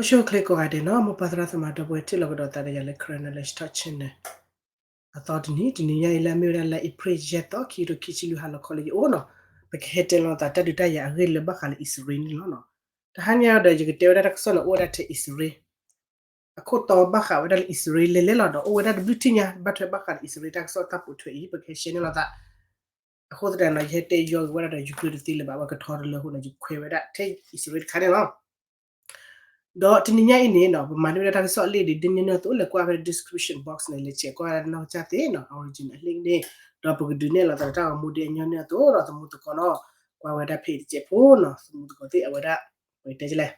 အိၣ်ဆူၣ်အိၣ်ချ့ကိးဂၤဒဲးနီၤ, မိၢ်ပၢ်သရၣ်သမါဒီပုၢ်ဝဲၢ် ထံၣ်လိာ်ကဒီးသးဒီးယၤလၢ Karen Knowledge Talk Channel အသီတနံၤ, တနံၤညါအံၤလၢအမ့ၢ်ဝဲဒၣ်လါအ့ဖြ့ၣ်ယဲၢ်သီ ခံကထိခံဆံလွံၢ် ဟါလီၤခီလၢယအိၣ်နီၤ, ပကဟဲတဲလိာ်သးတၢ်ဒုးတၢ်ယၤအဂ့ၢ်လၢဘၣ်ဃးလၢအံၣ်စရ့လးန့ၣ်လီၤ. တဟါညါဒီး ယကတဲဝဲဒၣ်တၢ်ကစီၣ်န့ၣ် အိၣ်ဝဲဒၣ်ထဲအံၣ်စရ့လး အခိၣ်တီဘၣ်ဃးဝဲဒၣ်လၢအံၣ်စရ့လးလဲၤလဲၤလီၤ, ဒီးအိၣ်ဝဲဒၣ်တဘျုးထံၣ်ညါ ဘၣ်ထွဲဘၣ်ဃးလၢအံၣ်စရ့လးတၢ်ကစီၣ်တၢ်ပိာ်ထွဲအံၤ ပကဟဲရှဲန့ၢ်လိာ်သး. အဃိသတးန့ၣ် ယဟဲတဲယီၤက့ၤဝဲဒၣ်ဒီး ယူၤခရ့ၣ်တသ့လၢၤဘၣ်, အဝဲကထီတလၢအဃိန့ၣ် ယခွဲးဝဲဒၣ်ထဲအံၣ်စရ့လးတခါန့ၣ်လီၤ. ဒီးတနံၤညါအံၤန့ၣ်နီၤ ပမၤန့ၢ်ဝဲဒၣ်တၢ်ကစီၣ်အလံာ်ဒ် ဒ်ညီနုၢ်အသိး လဲၤကွၢ်ဖဲ description box န့ၣ် လဲၤဆဲးကွၢ်ဝဲဒၣ်နီၢ်ကစၢ်သ့ၣ်နီၤ, origin အလံာ်န့ၣ်, ဒီးပကဒုးနဲၣ်လိာ်သးဒီးတၢ်ဂီၤမူဒ်အညီနုၢ်အသိးဒီး သမူသကိးနီၤ, ကွၢ်ဝဲဒၣ်ဖဲအံၤတစဲးဖိနီၤ, သမူသကိးသ့ၣ်အဝဲဒၣ် ပကတဲလဲၣ်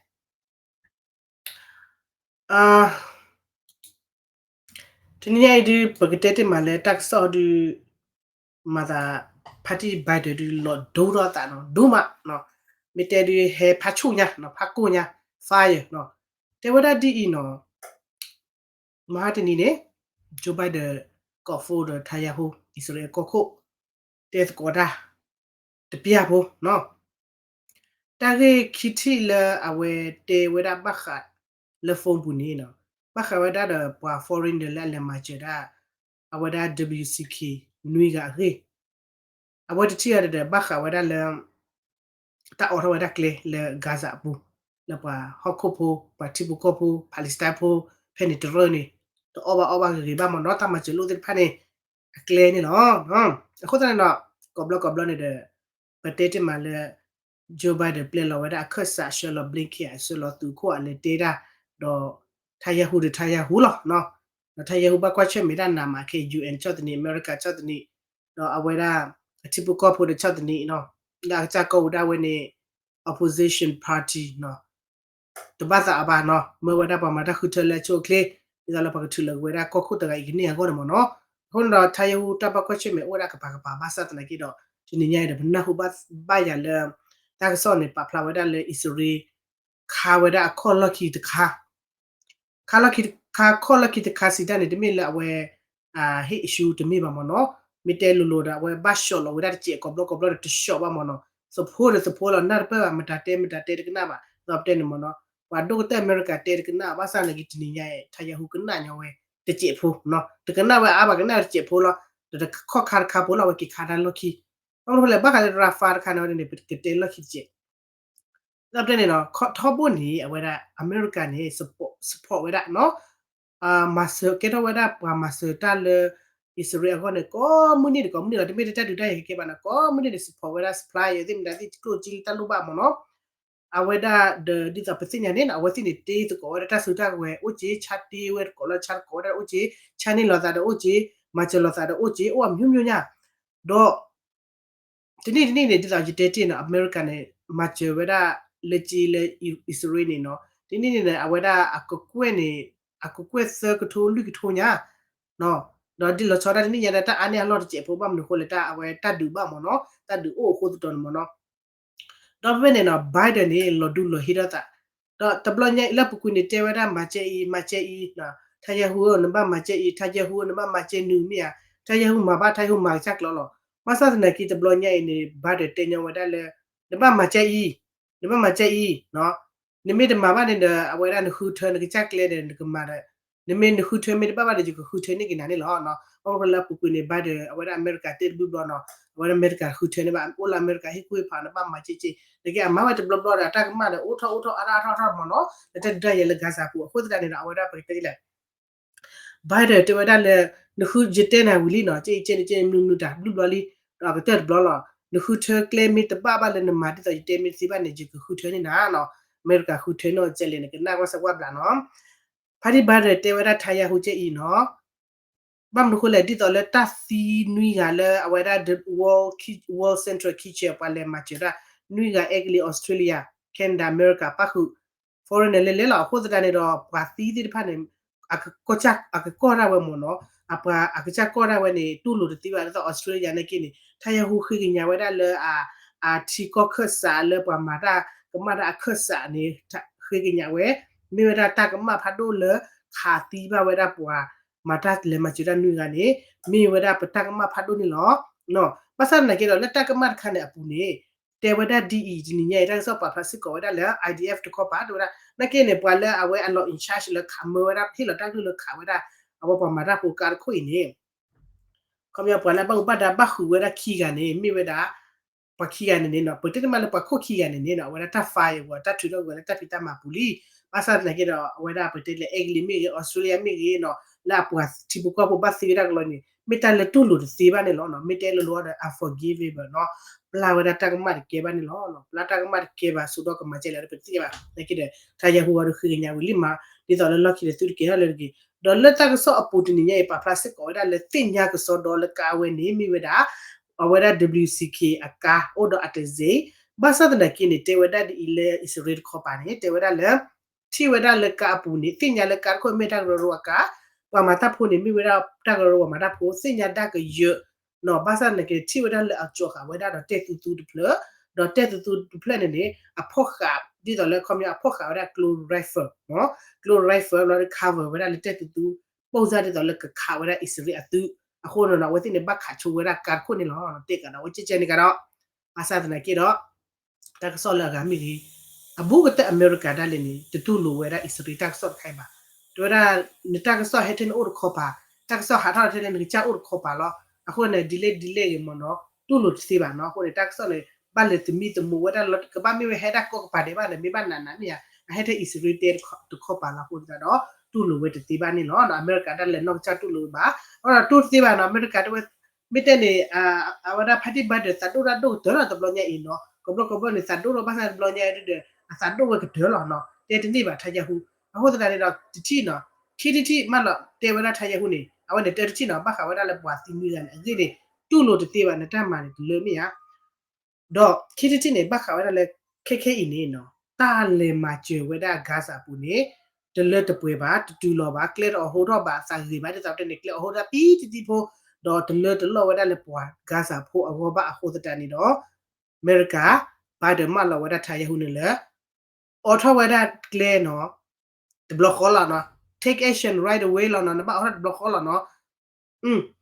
တနံၤညါအံၤဒုး ပကတဲတ့ၢ်မးလၢတၢ်ကစီၣ်ဒုး မၤသး ဖါတံၢ် Biden ဒုးလီၤဒိထီၣ်အသးနီၤ, ဒိမး, မ့ၢ်တဲဒုးဟဲဖးဆူၣ်ညါ, ဖးကိၢ်ညါ, fire နီၤ, တဲဝဲဒၣ်ဒ်အံၤနီၤ, မဟါတနံၤန့ၣ် Joe Biden ကိး phone ဒီး Netanyahu အံၣ်စရ့လးကီၢ်ခိၣ် တဲသကိးတၢ် တပျၢ်ဖိနီၤ. တၢ်ဂ့ၢ်ခံထံၣ်လၢအဝဲတဲဝဲဒၣ်ဘၣ်ဃးလၢ phone ပူၤန့ၣ်နီၤ, ဘၣ်ဃးဝဲဒၣ်ဒီးပှၤ foreigner လၢအလဲၤမၤစၢၤဒၣ် အဝဲဒၣ် W C K နွံဂၤအဂ့ၢ်, အဝဲတထံၣ်အီၤဒီး ဘၣ်ဃးဝဲဒၣ်လၢ တၢ်အိးထီၣ်ဝဲဒၣ်ကျဲလၢ Gaza အပူၤ, လၢပှၤဟီၣ်ခိၣ်ဖိ ပှၤထံဖိကီၢ်ဖိ Palestine ဖိ ဖဲန့ၣ်တရၢၢ်န့ၣ် တအီၣ်ဘၣ်အီၣ်ဘၣ်ဂ့ၤဂ့ၤဘၣ်မ့ၢ်နီၤ, တၢ်မၤစၢၤလိၣ်သ့ၣ်တဖၣ်န့ၣ် အကျဲန့ၣ်လီၤ. အဃိသတးန့ၣ်ဒီး ကိးဘျီကိးဘျီန့ၣ်ဒီး ပတဲတ့ၢ်မးလၢ Joe Biden ပျဲလီၤဝဲဒၣ်အခၢၣ်စး ဆှၢလီၤ Blinken အဆှၢလီၤသုးခိၣ်အလဲၤတဲတၢ်, ဒီး Netanyahu ဒီး Netanyahu လီၤ. ဒီး Netanyahu ဘၣ်ကွၢ်ဆၢၣ်မဲာ်တၢ်နးမးခဲ UN ဆီၣ်သနံး အမဲရကၤဆီၣ်သနံး, ဒီးအဝဲဒၣ် အထံဖိကီၢ်ဖိဒီးဆီၣ်သနံးနီၤ, လၢအကစၢ်ကိးဝဲဒၣ်ဝဲန့ၣ် opposition party နီၤ တဘၣ်သးအဘၣ်နီၤ, မၢဝဲဒၣ်ပှၤမၤတၢ်ဃုထၢလၢအဆိအချ့, ဒ်သိးလၢပှၤကထုးလီၤက့ၤဝဲဒၣ်ကီၢ်ခိၣ်တဂၤအံၤကန့ၢ်အဂီၢ်န့ၣ်မ့ၢ်နီၤ. အဃိန့ၣ်ဒီး Netanyahu တၢ်ဘၣ်ကွၢ်ဆၢၣ်မဲာ်အိၣ်ဝဲဒၣ်ကပၤကပၤဘၣ်ဆၣ်သနာ်က့ဒီး တနံၤညါအံၤဒီး ပနၢ်ဟူဘၣ်ယၤလၢ တၢ်ကစီၣ်န့ၣ် ပာ်ဖျါဝဲဒၣ်လၢအံၣ်စရ့လး ခါဝဲဒၣ်အခီၣ်လီၢ်ခံတခါ ခါလီၢ်ခံတခါ ခီၣ်လီၢ်ခံတခါစံးတၢ်န့ၣ် တမ့ၢ်လၢအဝဲ ဟ့ၣ် issue တမ့ၢ်ဘၣ်မ့ၢ်နီၤ, မ့ၢ်တဲလိၤလိၤဒီး အဝဲဘၣ်ဆှီၣ်လီၤဝဲဒၣ်တစဲးကိးဘျီကိးဘျီဒီးတဆှီၣ်ဘၣ်မ့ၢ်နီၤ, သဖှိဒီးသဖှိလီၤ နၢ်တပၢၢ်ဘၣ် မတၤတဲမတၤတဲတကနၣ်ဘၣ် ဒီးပတဲန့ၣ်မ့ၢ်နီၤ, ပှၤဒိၣ်ကတၢၢ်အမဲရကၤတဲတကနၣ်ဘၣ်ဆၣ်နာ်က့ တနံၤညါအံၤ Netanyahu ကနၣ်ညီဝဲတစဲးဖိနီၤ, တကနၣ်ဝဲအါဘၣ် ကနၣ်ဝဲတစဲးဖိလီၤ, ဒီးတခီၣ်ခါတခါဖိလီၤ အဝဲက့ၤခါတၢ်လီၢ်ခံ ဘၣ်မနုၤဃိလဲၣ် ဘၣ်ဃးလၢ Rafah တခါန့ၣ်ဝဲန့ၣ် ပကတဲလီၢ်ခံတစဲး ဒီးပတဲန့ၣ်နီၤ ထီဘိန့ၣ် အဝဲဒၣ်အမဲရကၤန့ၣ် support ဝဲဒၣ်နီၤ, မၤစၢၤ ကဲထီၣ်ဝဲဒၣ်ပှၤမၤစၢၤတၢ်လၢ အံၣ်စရ့လးအဂီၢ်န့ၣ် ကိးမုၢ်နံၤတကိးမုၢ်နံၤလီၤ, တမ့ၢ်တၢ်ဒုးတၢ်ယၤကဲဘၣ်နီၤ, ကိးမုၢ်နံၤန့ၣ် support ဝဲဒၣ် supply အံၤသ့ၣ်မတၤသ့ၣ် ကျိၣ်စ့လၢတၢ်လိၣ်ဘၣ်မ့ၢ်နီၤ, အဝဲဒၣ်ဒီးဒ်သိးပသ့ၣ်ညါန့ၣ်နီၤ အဝဲသ့ၣ်န့ၣ်တ့သကိးဝဲဒၣ်တၢ်စုတၢ်ကဝဲၤအိၣ်က့ၤ ဆါတ့ဝဲတကိးလၢဆါတကိးဝဲဒၣ်အိၣ်က့ၤ ဆါန့ၢ်လိာ်သးဒီးအိၣ်က့ၤ မၤစၢၤလိာ်သးဒီးအိၣ်က့ၤ အိၣ်အမျိုးမျိုးညါ, ဒီး တနံၣ်တနံၣ်န့ၣ် ဒ်သိးယတဲတ့ၢ်နီၤ အမဲရကၤန့ၣ် မၤစၢၤဝဲဒၣ်လၢက့လၢအံၣ်စရ့လးန့ၣ်နီၤ, တနံၣ်န့ၣ် အဝဲဒၣ်အကကွဲၢ်န့ၣ် အကကွဲၢ်သၢကထိလွံၢ်ကထိညါ, ဒီးဒ်လီၤဆီဒၣ်တနံၣ်ညါဒီး တၢ်အါန့ၢ်အလီၢ်တစဲးဖိ ဘၣ်မနုၤဃိလဲၣ် တၢ်အဝဲတၢ်ဒုးဘၣ်မ့ၢ်နီၤ, တၢ်ဒုးအိၣ်အဃိသတးန့ၣ်မ့ၢ်နီၤ ဒီးဖဲဖဲန့ၣ်နီၤ Biden န့ၣ် လီၤဒူလီၤဟ့ထီၣ်သး, ဒီးတဘျီညါအံၤလၢပူၤကွံာ်န့ၣ် တဲဝဲဒၣ်မၤစၢၤအံၤ မၤစၢၤအံၤ, Netanyahu ဧၢ နဘၣ်မၤစၢၤအံၤ Netanyahu ဧၢ နဘၣ်မၤစၢၤနုာ်မ့ၢ်ဧါ, Netanyahu မၤဘၣ် Netanyahu မၤကစၢ်ကျၢၤလီၤ, ဘၣ်ဆၣ်သနာ်က့တဘျီညါအံၤန့ၣ် Biden တဲညီဝဲဒၣ်လၢ နဘၣ်မၤစၢၤအံၤ, နဘၣ်မၤစၢၤအံၤ, နမ့ၢ်တမၤဘၣ်န့ၣ်ဒီး အဝဲဒၣ်နဃုထၢနကစၢ်ကျဲဒီးနကမၤဒီး, နမ့ၢ်နဃုထၢမ့ၢ်တဘၣ်ဘၣ်ဒီး ယကဃုထၢန့ၢ်က့ၤနၤန့ၣ်လီၤ. ဘၣ်မနုၤဃိလၢအပူၤကွံာ်န့ၣ် Biden အဝဲဒၣ်အမဲရကၤတဲတဘျုးဘျီနီၤ, အဝဲဒၣ်အမဲရကၤဃုထၢန့ၢ်ဘၣ် အိၣ်လၢအမဲရကၤဟ့ၣ်ကူၣ်ဟ့ၣ်ဖး နဘၣ်မၤစၢၤစ့ၢ်, နက့အမၤဝဲတဘျီဘျီဒီး အတၢ်ကမၣ်ဒီး အိၣ်ထီၣ်အိၣ်ထီၣ်အါထီၣ်အါထီၣ်အါထီၣ်မ့ၢ်နီၤ, လၢတၢ်ဒုးတၢ်ယၤလၢ Gaza ပူၤ အဃိသတးန့ၣ်ဒီး အဝဲဒၣ်ပကတဲလဲၣ် Biden တဲဝဲဒၣ်လၢ နဃု ယတဲနၤဝံၤလံနီၤ, ကဲအံၤကဲန့ၣ်ကဲန့ၣ် မနုၤမနုၤတၢ် ဘျုးဘျီလံ, ဒီးအကတၢၢ်တဘျီလီၤ, နဃုထၢကျဲမ့ၢ်တဘၣ်ဘၣ်လၢနမၤဒ်သိးယတဲမ့ၢ်တသ့ဘၣ်န့ၣ် ယကဃုထၢန့ၢ်နၤနီၤ, အမဲရကၤဃုထၢန့ၢ်အီၤကဲလဲၣ် နကနၣ်ကွၢ်စၢကွၢ်ဘျးနီၤ, ဖါတံၢ် Biden တဲဝဲဒၣ် Netanyahu ကဲအံၤနီၤ ဘၣ်မနုၤဃိလဲၣ် ဒ်သိးလၢတၢ်သံနွံဂၤလၢအဝဲဒၣ် World Ki-, World Central Kitchen ပှၤလဲၤမၤစၢၤတၢ် နွံဂၤအဲကလံး Australia, Canada, အမဲရကၤ ပၣ်ဃုာ် foreigner လဲၤလဲၤလီၤ. အဃိသတးန့ၣ်ဒီး ပှၤသံသ့ၣ်တဖၣ်န့ၣ် အကကီၢ်တၢ် အကကီၢ်တၢ်ဝဲမ့ၢ်နီၤ, အပှၤအကစၢ်ကီၢ်တၢ်ဝဲန့ၣ် တူၢ်လိာ်တသ့ဘၣ် ဒ်သိး Australia နာ်က့န့ၣ် Netanyahu ဃ့ကညးဝဲဒၣ်လၢ အ အထံကီၢ်ခၢၣ်စးလၢပှၤမၤတၢ်ကမၣ်တၢ်အခၢၣ်စးန့ၣ် ဃ့ကညးဝဲ မ့ၢ်ဝဲဒၣ်တၢ်ကမၣ်ဖးဒိၣ်လၢ ခးသံဘၣ်ဝဲဒၣ်ပှၤမၤတၢ်လဲၤမၤစၢၤတၢ်နွံဂၤန့ၣ် မ့ၢ်ဝဲဒၣ်ပတၢ်ကမၣ်ဖးဒိၣ်န့ၣ်လီၤ. ဘၣ်ဆၣ်သနာ်က့ဒီး လၢတၢ်ကမၣ်တခါန့ၣ်အပူၤန့ၣ် တဲဝဲဒၣ်ဒ်အံၤ တနံၤညါအံၤ တၢ်ကစီၣ်ပာ်ဖျါစ့ၢ်ကီးဝဲဒၢ်လၢ I D F တခီပၤ တဲဝဲဒၣ် နာ်က့န့ၣ် ပှၤလၢအဝဲအလီၤ in charge လၢခးမၢဝဲဒၣ် ဟ့ၣ်လီၤတၢ်ကလုၢ်လၢခးဝဲဒၣ် အဝဲပှၤမၤတၢ်ဖိကါတခိၣ်အံၤန့ၣ် ခီပညီပှၤလၢအဘၣ်မူဘၣ်ဒါဘၣ်ဃုာ်ဝဲဒၣ်ခံဂၤန့ၣ် မ့ၢ်ဝဲဒၣ် ပှၤခံဂၤန့ၣ်န့ၣ်နီၤ ပတဲတမံၤလၢပှၤခိၣ်ခံဂၤန့ၣ်န့ၣ်နီၤ အဝဲဒၣ်တၢ် fire အဂီၤ တၢ်ထုးထီၣ်ကွံာ်လၢတၢ်ဖံးတၢ်မၤပူၤလံ. ဘၣ်ဆၣ်သနာ်က့ဒီး အဝဲဒၣ်ပတဲလၢ အဲကလံးမ့ၢ်ဂ့ၤ အီစထြ့လယါမ့ၢ်ဂ့ၤနီၤ လၢအပှၤထံဖိကီၢ်ဖိဘၣ်သံဝဲဒၣ်ကလီန့ၣ် မ့ၢ်တၢ်လၢတူၢ်လိာ်တသ့ဘၣ်န့ၣ်လီၤ. မ့ၢ်တဲလၢလိၤဒီး unforgivable နီၤ ပျၢ်ဝဲဒၣ်တၢ်ကမၣ်တကဲဘၣ်န့ၣ်လီၤ. ပျၢ်တၢ်ကမၣ်တကဲဘၣ် ဆိဒီးကမၤကဲလဲၣ်ဒီးပတသ့ၣ်ညါဘၣ် နာ်က့ဒီး ထါယၤဟူဝဲဒီးဃ့ကညးဝံၤလံမး ဒ်သိးလၢလီၢ်ခံဒီးသုတကဲထီၣ်လၢတဂ့ၤ ဒီးလၢတၢ်ကစီၣ်အပူၤတနံၤညါအံၤ ပာ်ဖျါစ့ၢ်ကီးဝဲဒၣ်လၢသ့ၣ်ညါကစီဒီလၢကါဝဲန့ၣ် မ့ၢ်ဝဲဒၣ် အဝဲဒၣ် W C K အကါ အိၣ်ဒီးအတစ့ ဘၣ်ဆၣ်သနာ်က့န့ၣ် တဲဝဲဒၣ်ဒ်အံၤလၢအံၣ်စရ့လးတခီပၤန့ၣ် တဲဝဲဒၣ်လၢ ထံၣ်ဝဲဒၣ်လၢကါအပူၤန့ၣ် သ့ၣ်ညါလၢကါတခိၣ်မ့ၢ်တၢ်ကရၢကရိအကါ ပှၤမၤတၢ်ဖိန့ၣ် မ့ၢ်ဝဲဒၣ်တၢ်ကရၢကရိပှၤမၤတၢ်ဖိ သ့ၣ်ညါဒၣ်ကယၢၢ်နီၤ ဘၣ်ဆၣ်သနာ်က့ ထံၣ်ဝဲဒၣ်လၢအကၠီၤဃာ်ဝဲဒၣ်ဒီးတဲၣ်သူသူတဖျၢၣ် ဒီးတဲၣ်သူသူတဖျၢၣ်န့ၣ်န့ၣ် အဖီၣ်ဃာ် ဒ်သိးလၢခီပညီအဖီၣ်ဃာ်ဝဲဒၣ်ကျိ rifle နီၤ ကျိ rifle ဘျီဒီး cover ဝဲဒၣ်လၢတဲၣ်သူသူ ပိၣ်စၢ်ဒ်သိးလၢကခးဝဲဒၣ်အံၣ်စရ့လးအသုး အဃိန့ၣ်နီၤ အဝဲသ့ၣ်န့ၣ် ဘၣ်ခးဆိဝဲဒၣ်ကါတခိၣ်န့ၣ်လီၤ. တဲကဒီးဝဲကဲကဲန့ၣ်ကဒီး ဘၣ်ဆၣ်သနာ်က့ဒီး တၢ်ကစီၣ်လၢအဂၤမ့ၢ်ဂ့ၤ အဘူးကတၢၢ်အမဲရကၤဒၣ်လဲာ်န့ၣ် တတူၢ်လိာ်ဝဲဒၣ်အံၣ်စရ့လးတၢ်ကစီၣ်တခါအံၤဘၣ်. တဲဝဲဒၣ် နတၢ်ကစီၣ်ဟဲထဲန့ၣ်အိၣ်တခီပၤ တၢ်ကစီၣ်ဟးထီၣ်ထဲန့ၣ် နကစၢ်အိၣ်တခီပၤလီၤ. အဃိန့ၣ် ဒ်လဲၣ်ဒ်လဲၣ်ဂ့ၤမ့ၢ်နီၤ တူၢ်လိာ်တသ့ဘၣ်နီၤ. အဃိန့ၣ် တၢ်ကစီၣ်န့ၣ် ဘၣ်လဲၤသမံသမိးဝဲဒၣ်လီၤ ကဘၣ်မ့ၢ်ဝဲဟဲဒၣ်ကိးကပၤဒဲးဘၣ်န့ၣ် မ့ၢ်ဘၣ်နးနးမ့ၢ်ဧါ အဟဲထဲအံၣ်စရ့လးတဲတခီပၤလီၤ အဃိသတးဒီး တူၢ်လိာ်ဝဲတသ့ဘၣ်န့ၣ်လီၤ. အမဲရကၤဒၣ်လဲာ်နီၢ်ကစၢ်တူၢ်လိာ်ဝဲဘၣ် အဒီးတူၢ်တသ့ဘၣ်နီၤ အမဲရကၤတဲဝဲ မ့ၢ်တဲန့ၣ် အဝဲဒၣ်ဖါတံၢ်ဘၣ်ဒၢးသးဒိၣ်တၢ်ဒိၣ်ကတၢၢ်လီၤ တဘျီညါအံၤနီၤ ကဘျီကဘျီန့ၣ် သးဒိၣ်ထီၣ်ဘၣ်ဆၣ်တဘျီညါအံၤဒီး အသးဒိၣ်ဝဲကတၢၢ်လီၤနီၤ တဲတန့ၢ်ဘၣ်ထါယၤဟူ အဃိသတးန့ၣ်ဒီး တထံၣ်နီၤ ခံထံၣ်တထံၣ်မးလီၤ တဲဝဲဒၣ်ထါယၤဟူန့ၣ် အဝဲန့ၣ်တၢတထံၣ်နီၤ ဘၣ်ဃးဝဲဒၣ်လၢပှၤသံနွံဂၤန့ၣ် အဂ့ၢ်န့ၣ် တူၢ်လိာ်တသ့ဘၣ် နတၢ်မၤန့ၣ်တလၢမ့ၢ်ဧါ ဒီးခံထံၣ်တထံၣ်န့ၣ် ဘၣ်ဃးဝဲဒၣ်လၢ ခဲခဲအံၤန့ၣ်နီၤ တၢ်လဲၤမၤစၢၤဝဲဒၣ် Gaza အပူၤန့ၣ် တလၢတပှဲၤဘၣ် တတုၤလီၤဘၣ် ကျဲတအီၣ်ဟိထီၣ်ဘၣ် အသးဂ့ၤဘၣ် ဒ်သိးပတဲန့ၣ် ကျဲအီၣ်ဟိဒၣ်ပံတံတံဖိ ဒီးတလၢတလီၢ်ဝဲဒၣ်လၢပှၤ Gaza ဖိအဂီၢ်ဘၣ်အဃိသတးန့ၣ်ဒီး အမဲရကၤ ဘၣ်ဒၢးမၢလီၤဝဲဒၣ်ထါယၤဟူန့ၣ်လၢ အိးထီၣ်ဝဲဒၣ်ကျဲနီၤ တဘျီဃီလီၤနီၤ take action right away လီၤနီၤ နဘၣ်အိးထီၣ်တဘျီဃီလီၤနီၤ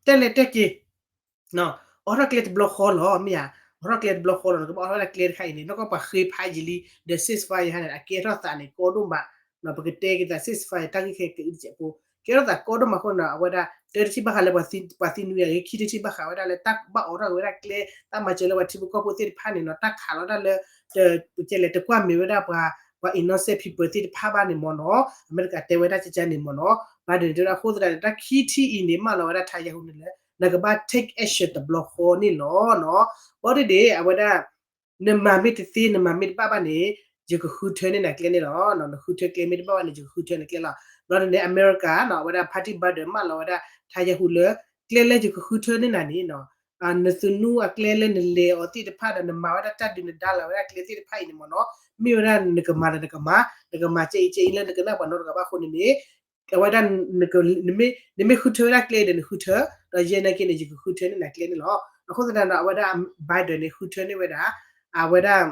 တဲလဲၤတဲက့ၤ အိးထီၣ်ကျဲတဘျီဃီလီၤ မ့ၢ်ဧါ အိးထီၣ်ကျဲတဘျီဃီလီၤ နကဘၣ်အိးထီၣ်ဝဲဒၣ်ကျဲတခါအံၤန့ၣ် နီၢ်ကီၢ်ပှၤဃ့ဖးယံာ်လံ ဒီး ceasefire ဟါန့ၣ် အကဲထီၣ်သးန့ၣ် ကီဒိၣ်မး ပကတဲက့ၤသး ceasefire တၢ်ဂ့ၢ်ခဲကအုတစဲးဖိ ကဲထီၣ်သးကီဒိၣ်မးအဃိန့ၣ် အဝဲဒၣ် တၢတထံၣ်ဘၣ်ဃးလၢ ပှၤသံနွံဂၤဂ့ၤ ခံထံၣ်တထံၣ်ဘၣ်ဃးဝဲဒၣ်လၢ တၢ်ဘၣ်အိးထီၣ်က့ၤဝဲဒၣ်ကျဲ တၢ်မၤစၢၤလၢပှၤထံဖိကီၢ်ဖိသ့ၣ်တဖၣ်န့ၣ်နီၤ တၢ်ခးလီၤဒၣ်လၢ ကဲလဲၣ် တကွၢ်မဲာ်ဝဲဒၣ်ပှၤ ပှၤ innocent people သ့ၣ်တဖၣ်ဘၣ်န့ၣ်မ့ၢ်နီၤ အမဲရကၤတဲဝဲဒၣ်ကကန့ၣ်မ့ၢ်နီၤ ဘၣ်ဒၢးန့ၣ်တဲဝဲဒၣ်အဃိသတးန့ၣ် တၢ်ခံထံၣ်အံၤန့ၣ် မၢလီၤဝဲဒၣ်ထါယၤဟူန့ၣ်လၢ နကဘၣ် take action တဘျီဃီန့ၣ်လီၤနီၤ ဘၣ်ဒၣ်ဒ်အဝဲဒၣ် နမၤမ့ၢ်တသ့ နမၤမ့ၢ်တဘၣ်ဘၣ်န့ၣ် ယကဃုထၢန့ၢ်နၤကျဲန့ၣ်လီၤ နဃုထၢကျဲမ့ၢ်တဘၣ်ဘၣ်န့ၣ် ယကဃုထၢနၤကျဲလီၤ ဘၣ်ဒၢးန့ၣ် အမဲရကၤနီၤ အဝဲဒၣ် ဖါတံၢ်ဘၣ်ဒၢး မၢလီၤဝဲဒၣ်ထါယၤဟူလၢ ကျဲလၢယကဃုထၢန့ၢ်နၤန့ၣ်နီၤ နသနူအကျဲလၢနလဲၤအီၤသ့ၣ်တဖၣ်ဒီး နမၤဝဲဒၣ်တၢ်ဒုးနဒါလီၤဝဲဒၣ်ကျဲသ့ၣ်တဖၣ်အံၤန့ၣ်မ့ၢ်နီၤ မ့ၢ်ဝဲဒၣ်နကမၤဒီးနကမၤ နကမၤကဲအံၤကဲအံၤလၢနကနၣ်ပှၤနီတဂၤဘၣ်အဃိန့ၣ်န့ၣ် အဝဲဒၣ် နမ့ၢ်ဃုထၢဝဲဒၣ်ကျဲဒီးနဃုထၢ ဒီးယဲနာ်က့န့ၣ် ယကဃုထၢန့ၢ်နၤကျဲန့ၣ်လီၤ အဃိသတးဒီး အဝဲဒၣ် Biden န့ၣ် ဃုထၢန့ၢ်ဝဲဒၣ် အဝဲဒၣ်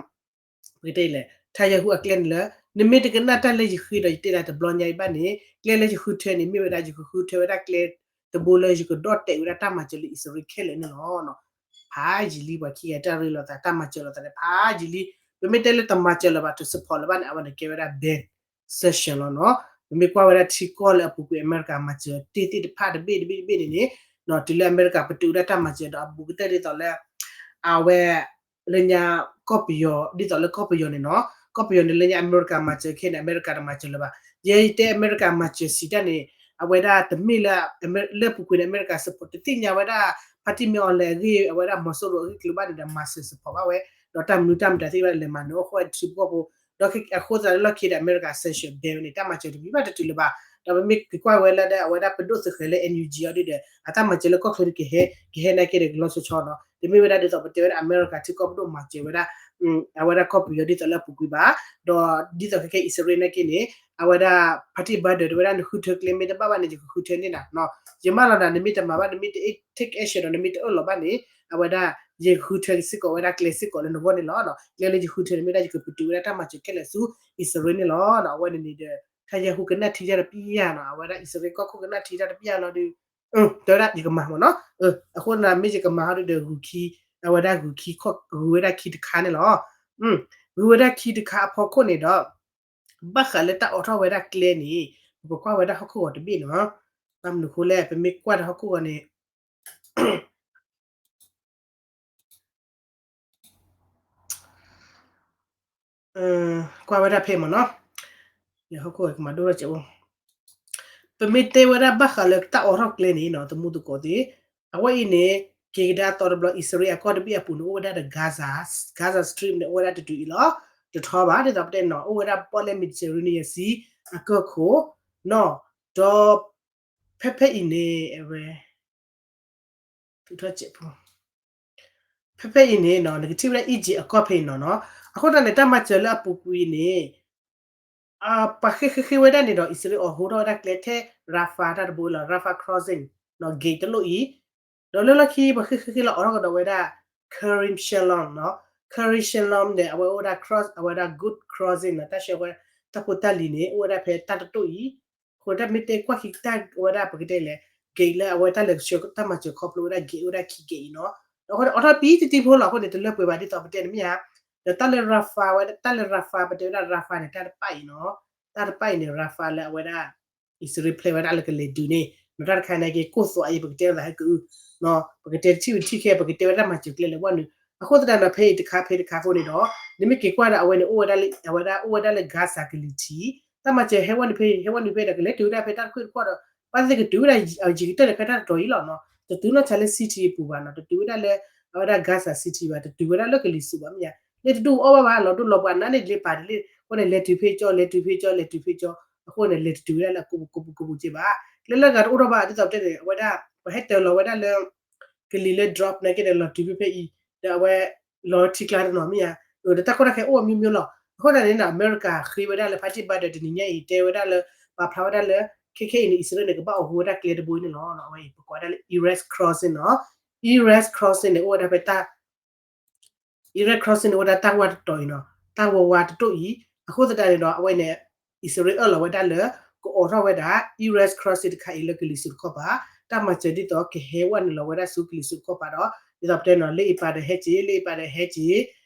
ပကတဲလဲၣ် ထါယၤဟူအကျဲန့ၣ်လၢ နမ့ၢ်တကနၣ်တၢ်လၢယဃ့ဒီးယတဲနၤတဘျီညါအံၤဘၣ်န့ၣ် ကျဲလၢယဃုထၢန့ၣ် မ့ၢ်ဝဲဒၣ်ယကဃုထၢဝဲဒၣ်ကျဲ တဘိလၢယကဒီၣ်တဲာ်ဝဲဒၣ်တၢ်မၤစၢၤလၢအံၣ်စရ့လးခဲလၢာ်န့ၣ်လီၤ ဖးယံာ်လံ ပှၤခံဂၤတၢ်ရ့လိာ်သး တၢ်မၤစၢၤလိာ်သးန့ၣ် ဖးယံာ်လံ ပမ့ၢ်တဲလၢတမၤစၢၤလၢၤဘၣ် တ support လၢၤဘၣ်န့ၣ် အဝဲန့ၣ်ကဲဝဲဒၣ် Ben Session လီၤနီၤ ပမ့ၢ်ကွၢ်ဝဲဒၣ်ထံကီၢ်လၢအပူၤကွံာ်အမဲရကၤမၤစၢၤတ့ၢ်သ့ၣ်တဖၣ်တဘ့ၣ်တဘ့ၣ်တဘ့ၣ်န့ၣ်န့ၣ် တုၤလၢအမဲရကၤပတုာ်ဝဲဒၣ်တၢ်မၤစၢၤဒီးအဘူးကတၢၢ်ဒ်သိးလၢ အဝဲ လၢညါ ကီၢ်ပယီၤ ဒ်သိးလၢကီၢ်ပယီၤန့ၣ်နီၤ ကီၢ်ပယီၤန့ၣ်လၢညါအမဲရကၤမၤစၢၤခဲန့ၣ် အမဲရကၤတမၤစၢၤလၢၤဘၣ် ယဲယတဲအမဲရကၤမၤစၢၤစံးတၢ်န့ၣ် အဝဲဒၣ်တမ့ၢ်လၢ လၢအပူၤကွံာ်န့ၣ် အမဲရကၤ support တသ့ၣ်ညါဝဲဒၣ် ဖါတံၢ်မ့ၢ်အီၤလဲၣ်အဂ့ၢ် အဝဲဒၣ်မီၤစိရိၤအဂ့ၢ်ကျိၤဘၣ်န့ၣ်ဒီး မၤစၢၤ support ဘၣ်ဝဲ ဒီးတၢ်မနုၤတၢ်မတၤသ့ၣ်တဖၣ်လဲၤမၤနၢၤအိၣ်ဃီထံဖိကီၢ်ဖိ ဒီးအဃိသတးလၢလီၢ်ခံဒီးအမဲရကၤ sanction ban ဝဲန့ၣ် တၢ်မၤစၢၤတမံၤဘၣ်တတုၤလၢၤဘၣ် ဒီးပမ့ၢ်က့ၤကွၢ်ဝဲလၢဒၣ်အဝဲဒၣ်ပဒိၣ်သုးဃဲၤလၢ NUG အီၤဒ်ဒီး အတၢ်မၤစၢၤလၢကီၢ်ချၢန့ၣ်ကဟဲ ကဟဲနာ်က့ဒီးကလီၤဆီဆီနီၤ တမ့ၢ်ဝဲဒၣ်ဒ်သိးပတဲဝဲဒၣ် အမဲရကၤထံကီၢ်ပဒိၣ်မၤစၢၤဝဲဒၣ် အဝဲဒၣ်ကီၢ်ပယီၤဒ်သိးလၢအပူၤကွံာ်ဘၣ် ဒီးဒ်သိးခဲခဲအံၣ်စရ့လးနာ်က့န့ၣ် အဝဲဒၣ် ဖါတံၢ်ဘၣ်ဒၢး တဲဝဲဒၣ်နဃုထၢကျဲမ့ၢ်တဘၣ်ဘၣ်န့ၣ် ယကဃုထၢန့ၢ်နၤနီၤ ယမၢလီၤနၤ နမ့ၢ်တမၤဘၣ် နမ့ၢ်တ take action ဒီး နမ့ၢ်တအၢၣ်လီၤဘၣ်န့ၣ် အဝဲဒၣ် ယကဃုထၢစ့ၢ်ကီးဝဲဒၣ်ကျဲစ့ၢ်ကီးလၢနဂီၢ်န့ၣ်လီၤ. ကျဲလၢယဃုထၢန့ၣ်မ့ၢ်ဒၣ်ယကပတုာ်ဝဲဒၣ်တၢ်မၤစၢၤခဲလၢာ်ဆူအံၣ်စရ့လးန့ၣ်လီၤ. အဝဲန့ၣ်န့ၣ်ဒီး ထါယၤဟူကနၣ်ထံတၢ်တပျၢ်နီၤ အဝဲဒၣ်အံၣ်စရ့လးကီၢ်ခိၣ်ကနၣ်ထံတၢ်တပျၢ်လီၤဒီး တဲဝဲဒၣ်ယကမၤမ့ၢ်နီၤ အဃိန့ၣ်မ့ၢ်ယကမၤဟီဒုးဒီးဂုာ်ခံ အဝဲဒၣ်ဂုၤခံ, ဂုၤဝဲဒၣ်ခံတခါန့ၣ်လီၤ. ဂုၤဝဲဒၣ်ခံတခါအဖီခိၣ်န့ၣ်ဒီး ဘၣ်ဃးလၢတၢ်အိးထီၣ်ဝဲဒၣ်ကျဲန့ၣ် ပကကွၢ်ဝဲဒၣ်ဟီၣ်ခိၣ်ဂီၤတဘ့ၣ်နီၤ. ဘၣ်မနုၤအဃိလဲၣ် ပမ့ၢ်ကွၢ်ဒီးဟီၣ်ခိၣ်ဂီၤန့ၣ် ကွၢ်ဝဲဒၣ်ဖဲမ့ၢ်နီၤ, ဟီၣ်ခိၣ်ဂီၤကမၤဒိၣ်ထီၣ်စဲးအိၣ်, ပမ့ၢ်တဲဝဲဒၣ်ဘၣ်ဃးလၢတၢ်အိးထီၣ်ကျဲန့ၣ်နီၤ သမူသကိးသ့ၣ်, အဝဲအံၤန့ၣ် က့ၤကဒါသီတဘျီ အံၣ်စရ့လးအကီၢ်တဘ့ၣ်အပူၤန့ၣ် အိၣ်ဝဲဒၣ်ဒီး Gaza, Gaza Strip န့ၣ် အိၣ်ဝဲဒၣ်တတုၤအံၤလီၤ. တထီဘၣ် ဒ်သိးပတဲနီၤ အိၣ်ဝဲဒၣ်ပီၣ်လဲၣ် Mediterranean Sea အကီၢ်ခိၣ်နီၤ, ဒီး ဖဲဖဲအံၤန့ၣ် အဝဲ ဖဲဖဲအံၤန့ၣ်နီၤ နကထံၣ်ဝဲဒၣ် Egypt အကီၢ်ဖဲအံၤနီၤနီၤ, အဃိသတးန့ၣ် တၢ်မၤစၢၤလၢအပူၤကွံာ်န့ၣ် ပှၤဃ့ၢ်ဃ့ၢ်ဃ့ၢ်ဝဲဒၣ်န့ၣ်ဒီး အံၣ်စရ့လးအိးထီၣ်ဝဲဒၣ်ကျဲထဲ Rafah တၢ်တဘိလီၤ, Rafah crossing နီၤ gate တလိၣ်အံၤ, ဒီးလၢလီၢ်ခံ ပှၤဃ့ၢ်ဃ့ၢ်ဃ့ၢ်လီၤအိးထီၣ်ကဒီးဝဲဒၣ် Kerem Shalom နီၤ, Kerem Shalom န့ၣ် အဝဲအိၣ်ဝဲဒၣ် cross အဝဲဒၣ် good crossing နီၤ, တၢ်ဆှၢဝဲ တၢ်ဖိတၢ်လံၤန့ၣ် အိၣ်ဝဲဒၣ်ဖဲတၢ်တတိၣ်အံၤ, အဃိတၢ်မ့ၢ်တဲကွၢ်ခံတၢ်ဝဲဒၣ် ပကတဲလဲၣ် gate လၢအဝဲတၢ်လဲၤဆှၢတၢ်မၤစၢၤခီဖျိဝဲဒၣ် gate အိၣ်ဝဲဒၣ်ခံ gate အံၤနီၤ, ဒီးအဃိန့ၣ် အိးထီၣ်ပံတံတံဖိလီၤ, အဃိန့ၣ် တလၢပှဲၤဘၣ်ဒ်သိးပတဲန့ၣ်မ့ၢ်ဧါ, ဒီးတၢ်လၢ Rafah ဝဲ တၢ်လၢ Rafah ပတဲဝဲဒၣ် Rafah န့ၣ် တၢ်တပၣ်အံၤနီၤ, တၢ်တပၣ်အံၤန့ၣ် Rafah လၢအဝဲဒၣ် အံၣ်စရ့လးဖျဲဝဲဒၣ်လၢကလဲၤဒုးန့ၣ် နီၤ တၢ်တခါန့ၣ်က့ၤ ကိၢ်သွးအံၤ ပကတဲဝဲသးဟဲကအု, ပကတဲတထံၣ်ဝံၤတထံၣ်ခဲ ပကတဲဝဲဒၣ်မၤစၢၤကျဲလဲၤဝဲနုာ်, အဃိသတးဒီး ဖဲအံၤတခါဖဲတခါအဃိန့ၣ်ဒီး နမ့ၢ်က့ၤကွၢ်ဒီးအဝဲန့ၣ် အိၣ်ဝဲဒၣ်လၢ အဝဲဒၣ်အိၣ်ဝဲဒၣ်လၢ Gaza ကလံၤထံး, တၢ်မၤစၢၤဟဲဝဲနုာ်ဖဲ ဟဲဝဲနုာ်ဖဲဒီး ကလဲၤတုၤဝဲဒၣ်ဖဲတၢ်တခိၣ်တခီဒီး ဘၣ်သ့ၣ်ကတုၤဝဲဒၣ် ယံၤကတၢၢ်န့ၣ် ဖဲတၢ်တတီၤအံၤလီၤနီၤ, တတုၤနီၢ်ဆါလၢ city အပူၤဘၣ်နီၤ, တတုၤဝဲဒၣ်လၢ အဝဲဒၣ် Gaza City ဘၣ်, တတုၤဝဲဒၣ်လၢကလံၤစိးဘၣ်မ့ၢ်ဧါ, လၢတဒူၣ်အီၣ်ဘၣ်ဘၣ် လီၤဒိၣ်လီၤပှၤနးန့ၣ် လ့ပာ်တလ့ၣ် အဃိန့ၣ် လဲၤတုၤဖဲကၠီ လဲၤတုၤဖဲကၠီ လဲၤတုၤဖဲကၠီ, အဃိန့ၣ် လဲၤတတုၤဝဲဒၣ်လၢအကိးပူၤကိးပူၤကိးပူၤက့ဘၣ်, ကျဲလၢအဂၤတအိၣ်ထီၣ်ဘၣ် ဒ်သိးပတဲန့ၣ် အဝဲဒၣ် ပှၤဟဲတၢၤလီၤဝဲဒၣ်လၢ ကလံၤလၢ drop နာ်က့ဒီး လီၤတုၤဖဲဖဲအံၤ, ဒီးအဝဲ လီၤထံကျါတနီၤမ့ၢ်ဧါ, ဒီးတၢ်ကီတၢ်ခဲအိၣ်အမျိုးမျိုးလီၤ, အဃိသတးန့ၣ် အမဲရကၤဃ့ဝဲဒၣ်လၢ ဖါတံၢ်ဘါဒၢးတနံၤညါအံၤ တဲဝဲဒၣ်လၢ ပာ်ဖျါဝဲဒၣ်လၢ ခဲခဲအံၤန့ၣ် အံၣ်စရ့လးန့ၣ် ကဘၣ်အိးဃုာ်ဝဲဒၣ်ကျဲတဘိန့ၣ်လီၤ, အဝဲအံၤ ပကိးဝဲဒၣ်လၢ Erez Crossing နီၤ, Erez Crossing န့ၣ် အိၣ်ဝဲဒၣ်ဖဲတၢ် Erez Crossing န့ၣ် အိၣ်ဝဲဒၣ်တၢ်ဝါတတီၤအံၤနီၤ, တၢ်ဝါဝါတတိၣ်အံၤ, အဃိသတးန့ၣ်ဒီး အဝဲန့ၣ် အံၣ်စရ့လးအၢၣ်လီၤဝဲဒၣ်လၢ ကအိးထီၣ်ဝဲဒၣ် Erez Crossing တခါအံၤလၢကလံၤစိးတခီပၤ, တၢ်မၤစၢၤဒ်သိးကဟဲဝဲနုာ်လီၤဝဲဒၣ်ဆူကလံၤစိးတခီပၤဒီး ဒ်သိးပတဲနီၤ လၢအံၤပာ်ဒီးဟဲက့ၤ လၢအံၤပာ်ဒီးဟဲက့ၤ,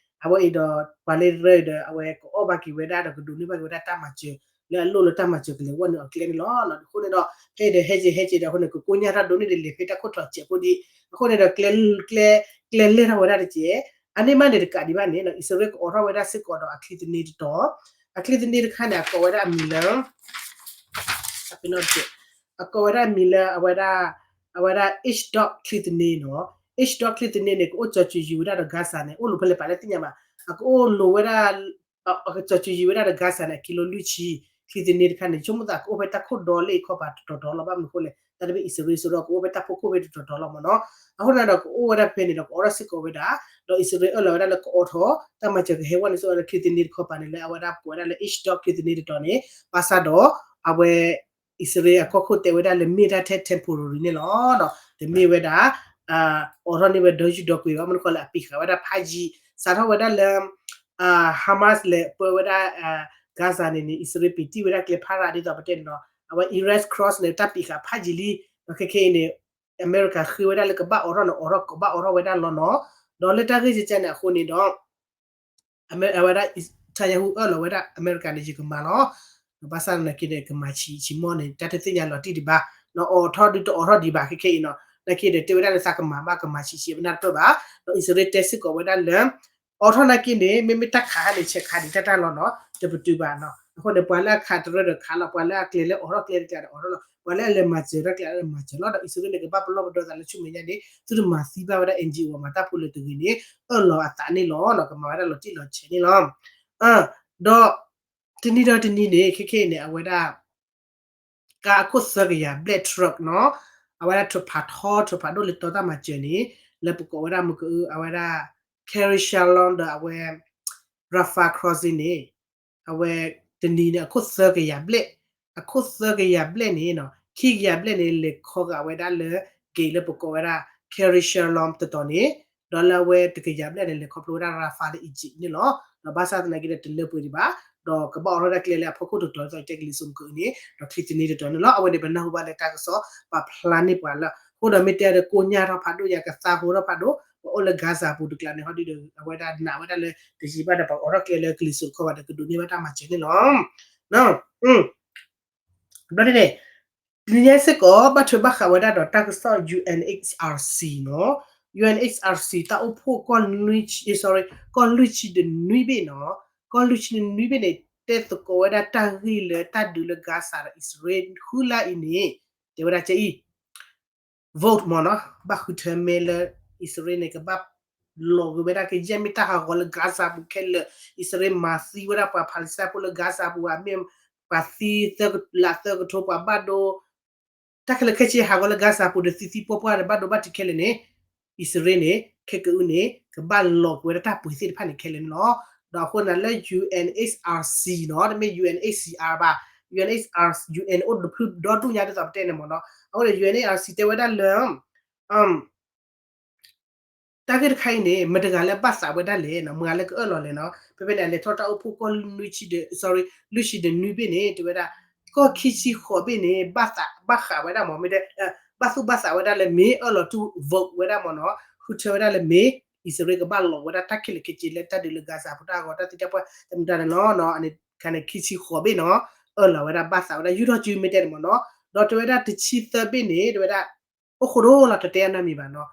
အဝဲအံၤဒီး ပှၤလၢရၢဒီး အဝဲကအီၣ်ဘၣ်က့ၤဝဲဒၣ်ဒီးကဒိးန့ၢ်ဘၣ်က့ၤဝဲဒၣ်တၢ်မၤစၢၤ လၢအလိၣ်လၢတၢ်မၤစၢၤကလဲၤဝဲနုာ်အကျဲန့ၣ်လီၤ, အဃိန့ၣ်ဒီး ဖဲအံၤဒီးဟဲက့ၤဟဲက့ၤဒီး အဃိန့ၣ် ကကိညၢ်ထီၣ်ဒိၣ်န့ၢ်ဒံးလဲၤဖဲတၢ်ခိၣ်ထီၣ်စဲးဖိဒံး, အဃိန့ၣ်ဒီး ကျဲ ကျဲလဲၢ်ထီၣ်ဝဲဒၣ်တက့ၢ်, အန့ၣ်မးန့ၣ်တကးဒံးဘၣ်န့ၣ် အံၣ်စရ့လးကအိးထီၣ်ဝဲဒၣ်စ့ၢ်ကီးဒီးအချံသန့တတီၤ, အချံသန့တခါန့ၣ် အကိးဝဲဒၣ်အမံၤလၢ အကိးဝဲဒၣ်အမံၤလၢ အဝဲဒၣ် အဝဲဒၣ် H-Dot ချံသန့နီၤ, H-Dot ချံသန့န့ၣ် ကအိၣ်ကၠီၤစၢၤယံၤဝဲဒၣ်ဒီး Gaza န့ၣ် အိၣ်လိာ်ဖဲလဲၣ်ပာ်လၢသ့ၣ်ညါဘၣ်, အကအိၣ်လိာ်ဝဲဒၣ် အကၠီၤစၢၤယံၤဝဲဒၣ်ဒီး Gaza န့ၣ် ကံလိလွံၢ်ဆံ, ချံသန့တခါန့ၣ် ဆိကမိၣ်သးကအိၣ်ဖဲတၢ်ခိၣ်ဒီလ့ၣ်ခီပၤတတီၤတီၤလီၤ, ဘၣ်မနုၤအဃိလဲၣ် တၢ်တဘ့ၣ်အံၣ်စရ့လးစိဒီး ကအိၣ်ဖဲတၢ်ဖီခိၣ်ဖဲတတီၤတီၤလီၤမ့ၢ်နီၤ, အဃိန့ၣ်ဒီး ကအိၣ်ဝဲဒၣ်ဖဲန့ၣ်ဒီး ကအိးထီၣ်စ့ၢ်ကီးဝဲဒၣ်, ဒီးအံၣ်စရ့လးအၢၣ်လီၤဝဲဒၣ်လၢကအိးထီၣ် တၢ်မၤစၢၤကဟဲဝဲနုာ်စ့ၢ်ကီးလၢချံသန့တခီပၤန့ၣ် လၢအဝဲဒၣ်ကိးဝဲဒၣ်လၢ H-Dot ချံသန့တတီၤန့ၣ် ဘၣ်ဆၣ်ဒီး အဝဲ အံၣ်စရ့လးအကီၢ်ခိၣ်တဲဝဲဒၣ်လၢမ့ၢ်ဒၣ်ထဲ temporary န့ၣ်လီၤ, တမ့ၢ်ဝဲဒၣ် အိးထီၣ်န့ၢ်ဝဲဒီယူၢ်ဒီကွံာ်ဘၣ်, မနုၤဃိလဲၣ် အပံာ်ဃာ်ဝဲဒၣ်ဖးယံၤ, စးထီၣ်ဝဲဒၣ်လၢ Hamas လဲၤပၢဝဲဒၣ် Gaza န့ၣ်န့ၣ် အံၣ်စရ့လးပံာ်တံၢ်ဝဲဒၣ်ကျဲဖးရၤဒ်သိးပတဲန့ၣ်လီၤ, အဝဲ Erez Cross န့ၣ် တၢ်ပံာ်ဃာ်ဖးယံၤလံ, ဒီးခဲခဲအံၤန့ၣ် အမဲရကၤဃ့ဝဲဒၣ်လၢကဘၣ်အိးထီၣ်န့ၣ် အိးထီၣ်ကဘၣ်အိးထီၣ်ဝဲဒၣ်လီၤနီၤ, ဒီးလၢတၢ်ဂ့ၢ်ကဲန့ၣ်အဃိန့ၣ်ဒီး အဝဲဒၣ် Netanyahu အၢၣ်လီၤဝဲဒၣ်အမဲရကၤန့ၣ် ယကမၤလီၤ, ဘၣ်ဆၣ်သနာ်က့ဒီး ကမၤဆံးဆံးမီၢ်န့ၣ် တၢ်တသ့ၣ်ညါလီၤတံၢ်ဒံးဘၣ်, အိးထီၣ်ဒုးတအိးထီၣ်ဒံးဘၣ် ခဲခဲအံၤနီၤ, သနာ်က့ဒီး တဲဝဲဒၣ်လၢသးကမၤဘၣ်ကမၤဆံးဆံး ပနၢ်တပၢၢ်ဘၣ်, ဒီးအံၣ်စရ့လးတဲစ့ၢ်ကီးဝဲဒၣ်လၢ အိးထီၣ်သနာ်က့န့ၣ် မ့မ့ၢ်တၢ်ခးဟဲန့ၣ် ဆဲးခးဒံးတၢ်တၢ်လီၤနီၤ, တပတုာ်ဘၣ်နီၤ, အဃိန့ၣ် ပှၤလၢအခးတရၢဒီးခးလီၤ, ပှၤလၢအကျဲၤလၢအိးထီၣ်ကျဲတကျဲဒီးအိးထီၣ်လီၤ, ပှၤလၢအလဲၤမၤစၢၤတၢ်ကျဲၤလၢမၤစၢၤလီၤ, ဒီးအံၣ်စရ့လးန့ၣ် ကဘၣ်ပလီၢ်ပဒီသးလၢဆူမဲာ်ညါန့ၣ် သုတမၤသံဘၣ်ဝဲဒၣ် NGO မၤတၢ်ဖိလၢတဂ့ၤန့ၣ် အၢၣ်လီၤအသးန့ၣ်လီၤနီၤ, ကမၤဝဲဒၣ်လီၤတံၢ်လီၤဆဲးန့ၣ်လီၤ. ဒီး တနံၤဒီးတနံၤန့ၣ် ခဲခဲအံၤန့ၣ် အဝဲဒၣ် ကါအခိၣ်သၢကယၤဘျဲၣ် truck နီၤ, အဝဲဒၣ်ထုးဖးထီ ထုးဖးဒိၣ်လၢတီတၢ်မၤစၢၤန့ၣ် လၢပကိးဝဲဒၣ်မုက, အဝဲဒၣ် Kerem Shalom ဒီးအဝဲ Rafah Crossing န့ၣ် အဝဲတနံၤန့ၣ် အခိၣ်သၢကယၤဘျဲၣ်, အခိၣ်သၢကယၤဘျဲၣ်န့ၣ်နီၤ, ခံကယၤဘျဲၣ်န့ၣ် လဲၤခီဂာ်ဝဲဒၣ်လၢ gate လၢပကိးဝဲဒၣ် Kerem Shalom တတီၤန့ၣ်, ဒီးလၢအဝဲတကယၤဘျဲၣ်န့ၣ် လဲၤခီဖျိဝဲဒၣ် Rafah လၢ Egypt န့ၣ်လီၤ. ဒီးဘၣ်ဆၣ်သနာ်က့ဒီး တလၢပှဲၤဒံးဘၣ်, ဒီးကဘၣ်အိးထီၣ်ဝဲဒၣ်ကျဲလၢအဖီခိၣ်တတီၤ ဒ်သိးတဲကလံၤစိးမုကန့ၣ် ဒီးချံသန့တတီၤန့ၣ်လီၤ. အဝဲန့ၣ် ပနၢ်ဟူဘၣ်လၢတၢ်ကစီၣ်ပာ်ဖျါန့ၢ်ပှၤလၢ အဃိဒီးမ့ၢ်တဲဒီးကိညၢ်ထီၣ်ဖးဒိၣ် ယကသးဟိထီၣ်ဖးဒိၣ် ပှၤအိၣ်လၢ Gaza ပူၤတကျါန့ၣ် ဟီဒုဒီး အဝဲဒၣ်နာ်ဝဲဒၣ်လၢ တယံာ်ဘၣ်ဒီး ပှၤအိးထီၣ်ကျဲလၢကလံၤစိးတခီဘၣ်ဒီး ကဒိးန့ၢ်ဘၣ်တၢ်မၤစၢၤန့ၣ်လီၤ. ဘျီန့ၣ်န့ၣ် လၢညါစ့ၢ်ကီး ဘၣ်ထွဲဘၣ်ဃးဝဲဒၣ်ဒီးတၢ်ကစီၣ် ယူၣ်အဲၣ်အ့ၣ်စ်အါစံၣ်နီၤ, ယူၣ်အဲၣ်အ့ၣ်စ်အါစံၣ် တၢ်အိၣ်ဖှိၣ်ကီၢ်လွံၢ်ဆံ, ကီၢ်လွံၢ်ဆံဒီးနွံဘ့ၣ်နီၤ, ကီၢ်လွံၢ်ဆံဒီးနွံဘ့ၣ်န့ၣ် တဲသကိးဝဲဒၣ်တၢ်ဂ့ၢ်လၢတၢ်ဒုးလၢ Gaza ဒီးအံၣ်စရ့လး ဃုလါအံၤန့ၣ် တဲဝဲဒၣ်ကအံၤ vote မ့ၢ်နီၤ, ဘၣ်ဃုထၢမဲလၢ အံၣ်စရ့လးန့ၣ် ကဘၣ်လီၤက့ၤဝဲဒၣ် ကယဲၢ်မ့ၢ်တၢ်ဟးဂီၤလၢ Gaza ပူၤခဲလၢာ်, အံၣ်စရ့လးမၤသံဝဲဒၣ်ပှၤ Palestine ဖိလၢ Gaza ပူၤဘၣ်, မ့ၢ်ပှၤသံသၢကလးသၢကထိ ပှၤဘၣ်ဒိ တၢ်ခဲလၢာ်ခဲဆ့ဟးဂီၤလၢ Gaza ပူၤဒီး သံသံပှၢ်ပှၢ်ဒီး ဘၣ်ဒိဘၣ်ထံးခဲလၢာ်န့ၣ်, အံၣ်စရ့လးန့ၣ် ခဲကအုန့ၣ် ကဘၣ်လီၤက့ၤဝဲဒၣ်တၢ်ပှ့ၤသ့ၣ်တဖၣ်န့ၣ်ခဲလၢာ်န့ၣ်လီၤ. ဒီးအဃိန့ၣ်လၢ ယူၣ်အဲၣ်အ့ၣ်စ်အါစံၣ်နီၤ, တမ့ၢ် ယူၣ်အဲၣ်အ့ၣ်စံၣ်အါဘၣ်, ယူၣ်အဲၣ်အ့ၣ်စ်အါ, ယူၣ်အဲၣ်အိၣ်တဖုဒီဒူၣ်ညါဒ်သိးပတဲန့ၣ်မ့ၢ်နီၤ, အဃိန့ၣ် ယူၣ်အဲၣ်အ့ၣ်စံၣ်တဲဝဲဒၣ်လၢ တၢ်ဂ့ၢ်တခါအံၤန့ၣ် မတၤတဂၤလၢဘၣ်သးဝဲဒၣ်လဲၣ်နီၤ, မတၤလၢကအၢၣ်လီၤလဲၣ်နီၤ, ဖဲဖဲန့ၣ် အလဲၤထီၣ်တၢ်အိၣ်ဖှိၣ်ကီၢ်လွံၢ်ဆံဒီး, sorry, လွံၢ်ဆံဒီးနွံဘ့ၣ်န့ၣ် တဲဝဲဒၣ် ကီၢ်ခံဆံဃိးဘ့ၣ်န့ၣ် ဘၣ်သးဘၣ်ဃးဝဲဒၣ်မ့ၢ်, မ့ၢ်တဲ ဘၣ်သူၣ်ဘၣ်သးဝဲဒၣ်လၢမ့ၢ်အၢၣ်လီၤတူၢ် vote ဝဲဒၣ်မ့ၢ်နီၤ, ဃုထၢဝဲဒၣ်လၢမ့ၢ် အံၣ်စရ့လးကဘၣ်လီၤဝဲဒၣ်တၢ်ခဲလၢာ်ခဲဆ့လၢတၢ်ဒုးလၢ Gaza ပူၤ တၢ်ဂီၤတၢ်သံတၢ်ပှၢ်တမူဒါန့ၣ်လီၤနီၤ, အန့ၣ်ခါန့ၣ် ခံဆံဃိးဘ့ၣ်နီၤ, အၢၣ်လီၤဝဲဒၣ်ဘၣ်သးဝဲဒၣ် ယူၢ်ထီၣ်စုမ့ၢ်တဲန့ၣ်မ့ၢ်နီၤ, ဒီးတဲဝဲဒၣ်တဆံသၢဘ့ၣ်န့ၣ် တဲဝဲဒၣ် အိၣ်ဃိဒိၣ်လီၤ တတဲအနီတမံၤဘၣ်နီၤ,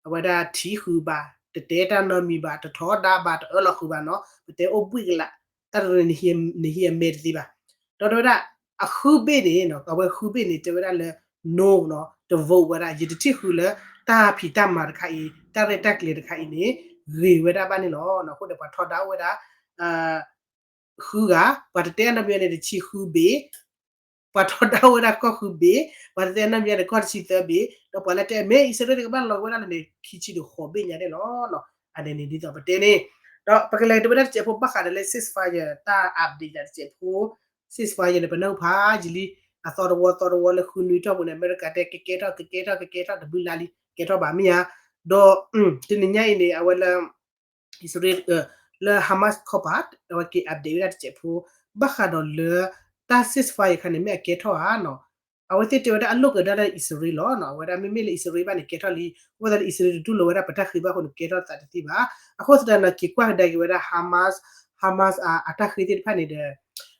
အဝဲဒၣ်ထံၣ်ဃုာ်ဘၣ်, တတဲတၢ်နီတမံၤဘၣ်, တထီဒါဘၣ်, တအၢၣ်လီၤဃုာ်ဘၣ်နီၤ, ပတဲအိၣ်ဘှံးကလာ်, တၢ်တရၢန့ၣ် နဟံးအမဲတသ့ဘၣ်, ဒီးတဲဝဲဒၣ် အဃုဘ့ၣ်န့ၣ်နီၤ, အဝဲဃုဘ့ၣ်န့ၣ် တဲဝဲဒၣ်လၢ no နီၤ, တ vote ဝဲဒၣ်, ယတထံၣ်ဃုာ်လၢတၢ်ဖံးတၢ်မၤတခါအံၤ, တၢ်ရဲၣ်တၢ်ကျဲၤတခါအံၤန့ၣ် ဂ့ၤဝဲဒၣ်ဘၣ်န့ၣ်လီၤ. အဃိန့ၣ် ပှၤထီဒါအိၣ်ဝဲဒၣ် ဃုဂၤ, ပှၤတတဲအနီတမံၤန့ၣ် တဆံဃုဘ့ၣ်, ပှၤထီဒါအိၣ်ဝဲဒၣ်ကီၢ်ဃုဘ့ၣ်, ပှၤတတဲအနီတမံၤန့ၣ် ကီၢ်တဆံသၢဘ့ၣ်, ဒီးပှၤလၢတဲမ့ၢ်အံၣ်စရ့လးကဘၣ်လီၤဝဲဒၣ်လၢန့ၣ် ခံဆံဒီးဃိးဘ့ၣ်ညါန့ၣ်လီၤ. အန့ၣ်န့ၣ်ဒ်သိးပတဲန့ၣ်, ဒီးပကလဲၤတဲဝဲဒၣ်တစဲးဖိဘၣ်ဃးဒီးလၢ ceasefire တၢ် update တစဲးဖိ, ceasefire န့ၣ် ပနၢ်ဟူဖးယံာ်လံ, အသီတဝီသီတဝီလၢဃုနွံထီၣ်ပူၤန့ၣ် အမဲရကၤတဲကကဲထီၣ် ကကဲထီၣ် ကကဲထီၣ်တဘျုးလါလံ ကဲထီၣ်ဘၣ်မ့ၢ်ဧါ, ဒီး တနံၤညါအံၤန့ၣ် အဝဲလၢ အံၣ်စရ့လး လၢ Hamas ခီပၤ အဝဲက့ၤ update ဝဲဒၣ်တစဲးဖိ, ဘၣ်ဃးဒီးလၢ တၢ် ceasefire ခါန့ၣ် မ့ၢ်အကဲထီၣ်ဧါနီၤ, အဝဲသ့ၣ်တဲဝဲဒၣ်အလိာ်ကဒါလၢအံၣ်စရ့လးလီၤနီၤ, အဝဲဒၣ်မ့မ့ၢ်လၢအံၣ်စရ့လးဘၣ်န့ၣ် ကဲထီၣ်လံ, အဃိသတးလၢအံၣ်စရ့လးတတူၢ်လိာ်ဝဲဒၣ်ပတၢ်ဃ့ဘၣ်အဃိန့ၣ် ကဲထီၣ်သးတသ့ဘၣ်, အဃိသတးန့ၣ် က့ၤကွၢ်ကဒါက့ၤဝဲဒၣ် Hamas, Hamas အတၢ်ဃ့သ့ၣ်တဖၣ်န့ၣ်ဒီး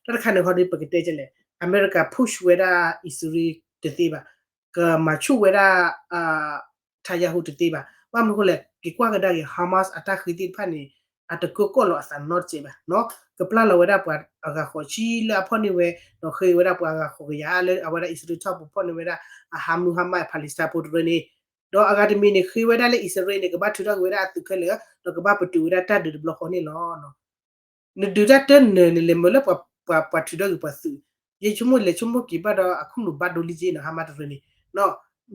တၢ်တခါန့ၣ်ဟီဒီး ပကတဲကလဲၣ်, အမဲရကၤ push ဝဲဒၣ်အံၣ်စရ့လးတသ့ဘၣ်, ကမၤဆူၣ်ဝဲဒၣ် Netanyahu တသ့ဘၣ်, ဘၣ်မနုၤအဃိလဲၣ် က့ၤကွၢ်ကဒါက့ၤ Hamas အတၢ်ဃ့သ့ၣ်တဖၣ်န့ၣ် အတကၢကီၣ်လီၤအသးနီတစဲးဘၣ်နီၤ, ကပျၢ်လီၤဝဲဒၣ်ပှၤအဂၤဃိးဆံလၢအဖီၣ်န့ၢ်ဝဲ, ဒီးဃ့ဝဲဒၣ်ပှၤအဂၤဃိးကယၤလၢအဝဲဒၣ်အံၣ်စရ့လးထီၣ်ပူၤဖီၣ်န့ၢ်ဝဲဒၣ် အ Hamas, Hamas Palestine ဖိတရၢန့ၣ်, ဒီးအဂၤတမံၤန့ၣ် ဃ့ဝဲဒၣ်လၢအံၣ်စရ့လးန့ၣ် ကဘၣ်ထုးထီၣ်က့ၤဝဲဒၣ်အသုးခဲလၢာ် ဒီးကဘၣ်ပတုာ်ဝဲဒၣ်တၢ်ဒုးတဘျီဃီန့ၣ်လီၤ. နဒုးတၢ်တနၢၤန့ၣ် လဲၤမၢလၢပှၤထုးထီၣ်က့ၤပှၤသုး, ယဆိကမိၣ်လဲၤဆိကမိၣ်က့ၤဘၣ်ဒီး အခိၣ်နူာ်ဘၣ်ဒိလံက့နီၤ Hamas တရၢန့ၣ်,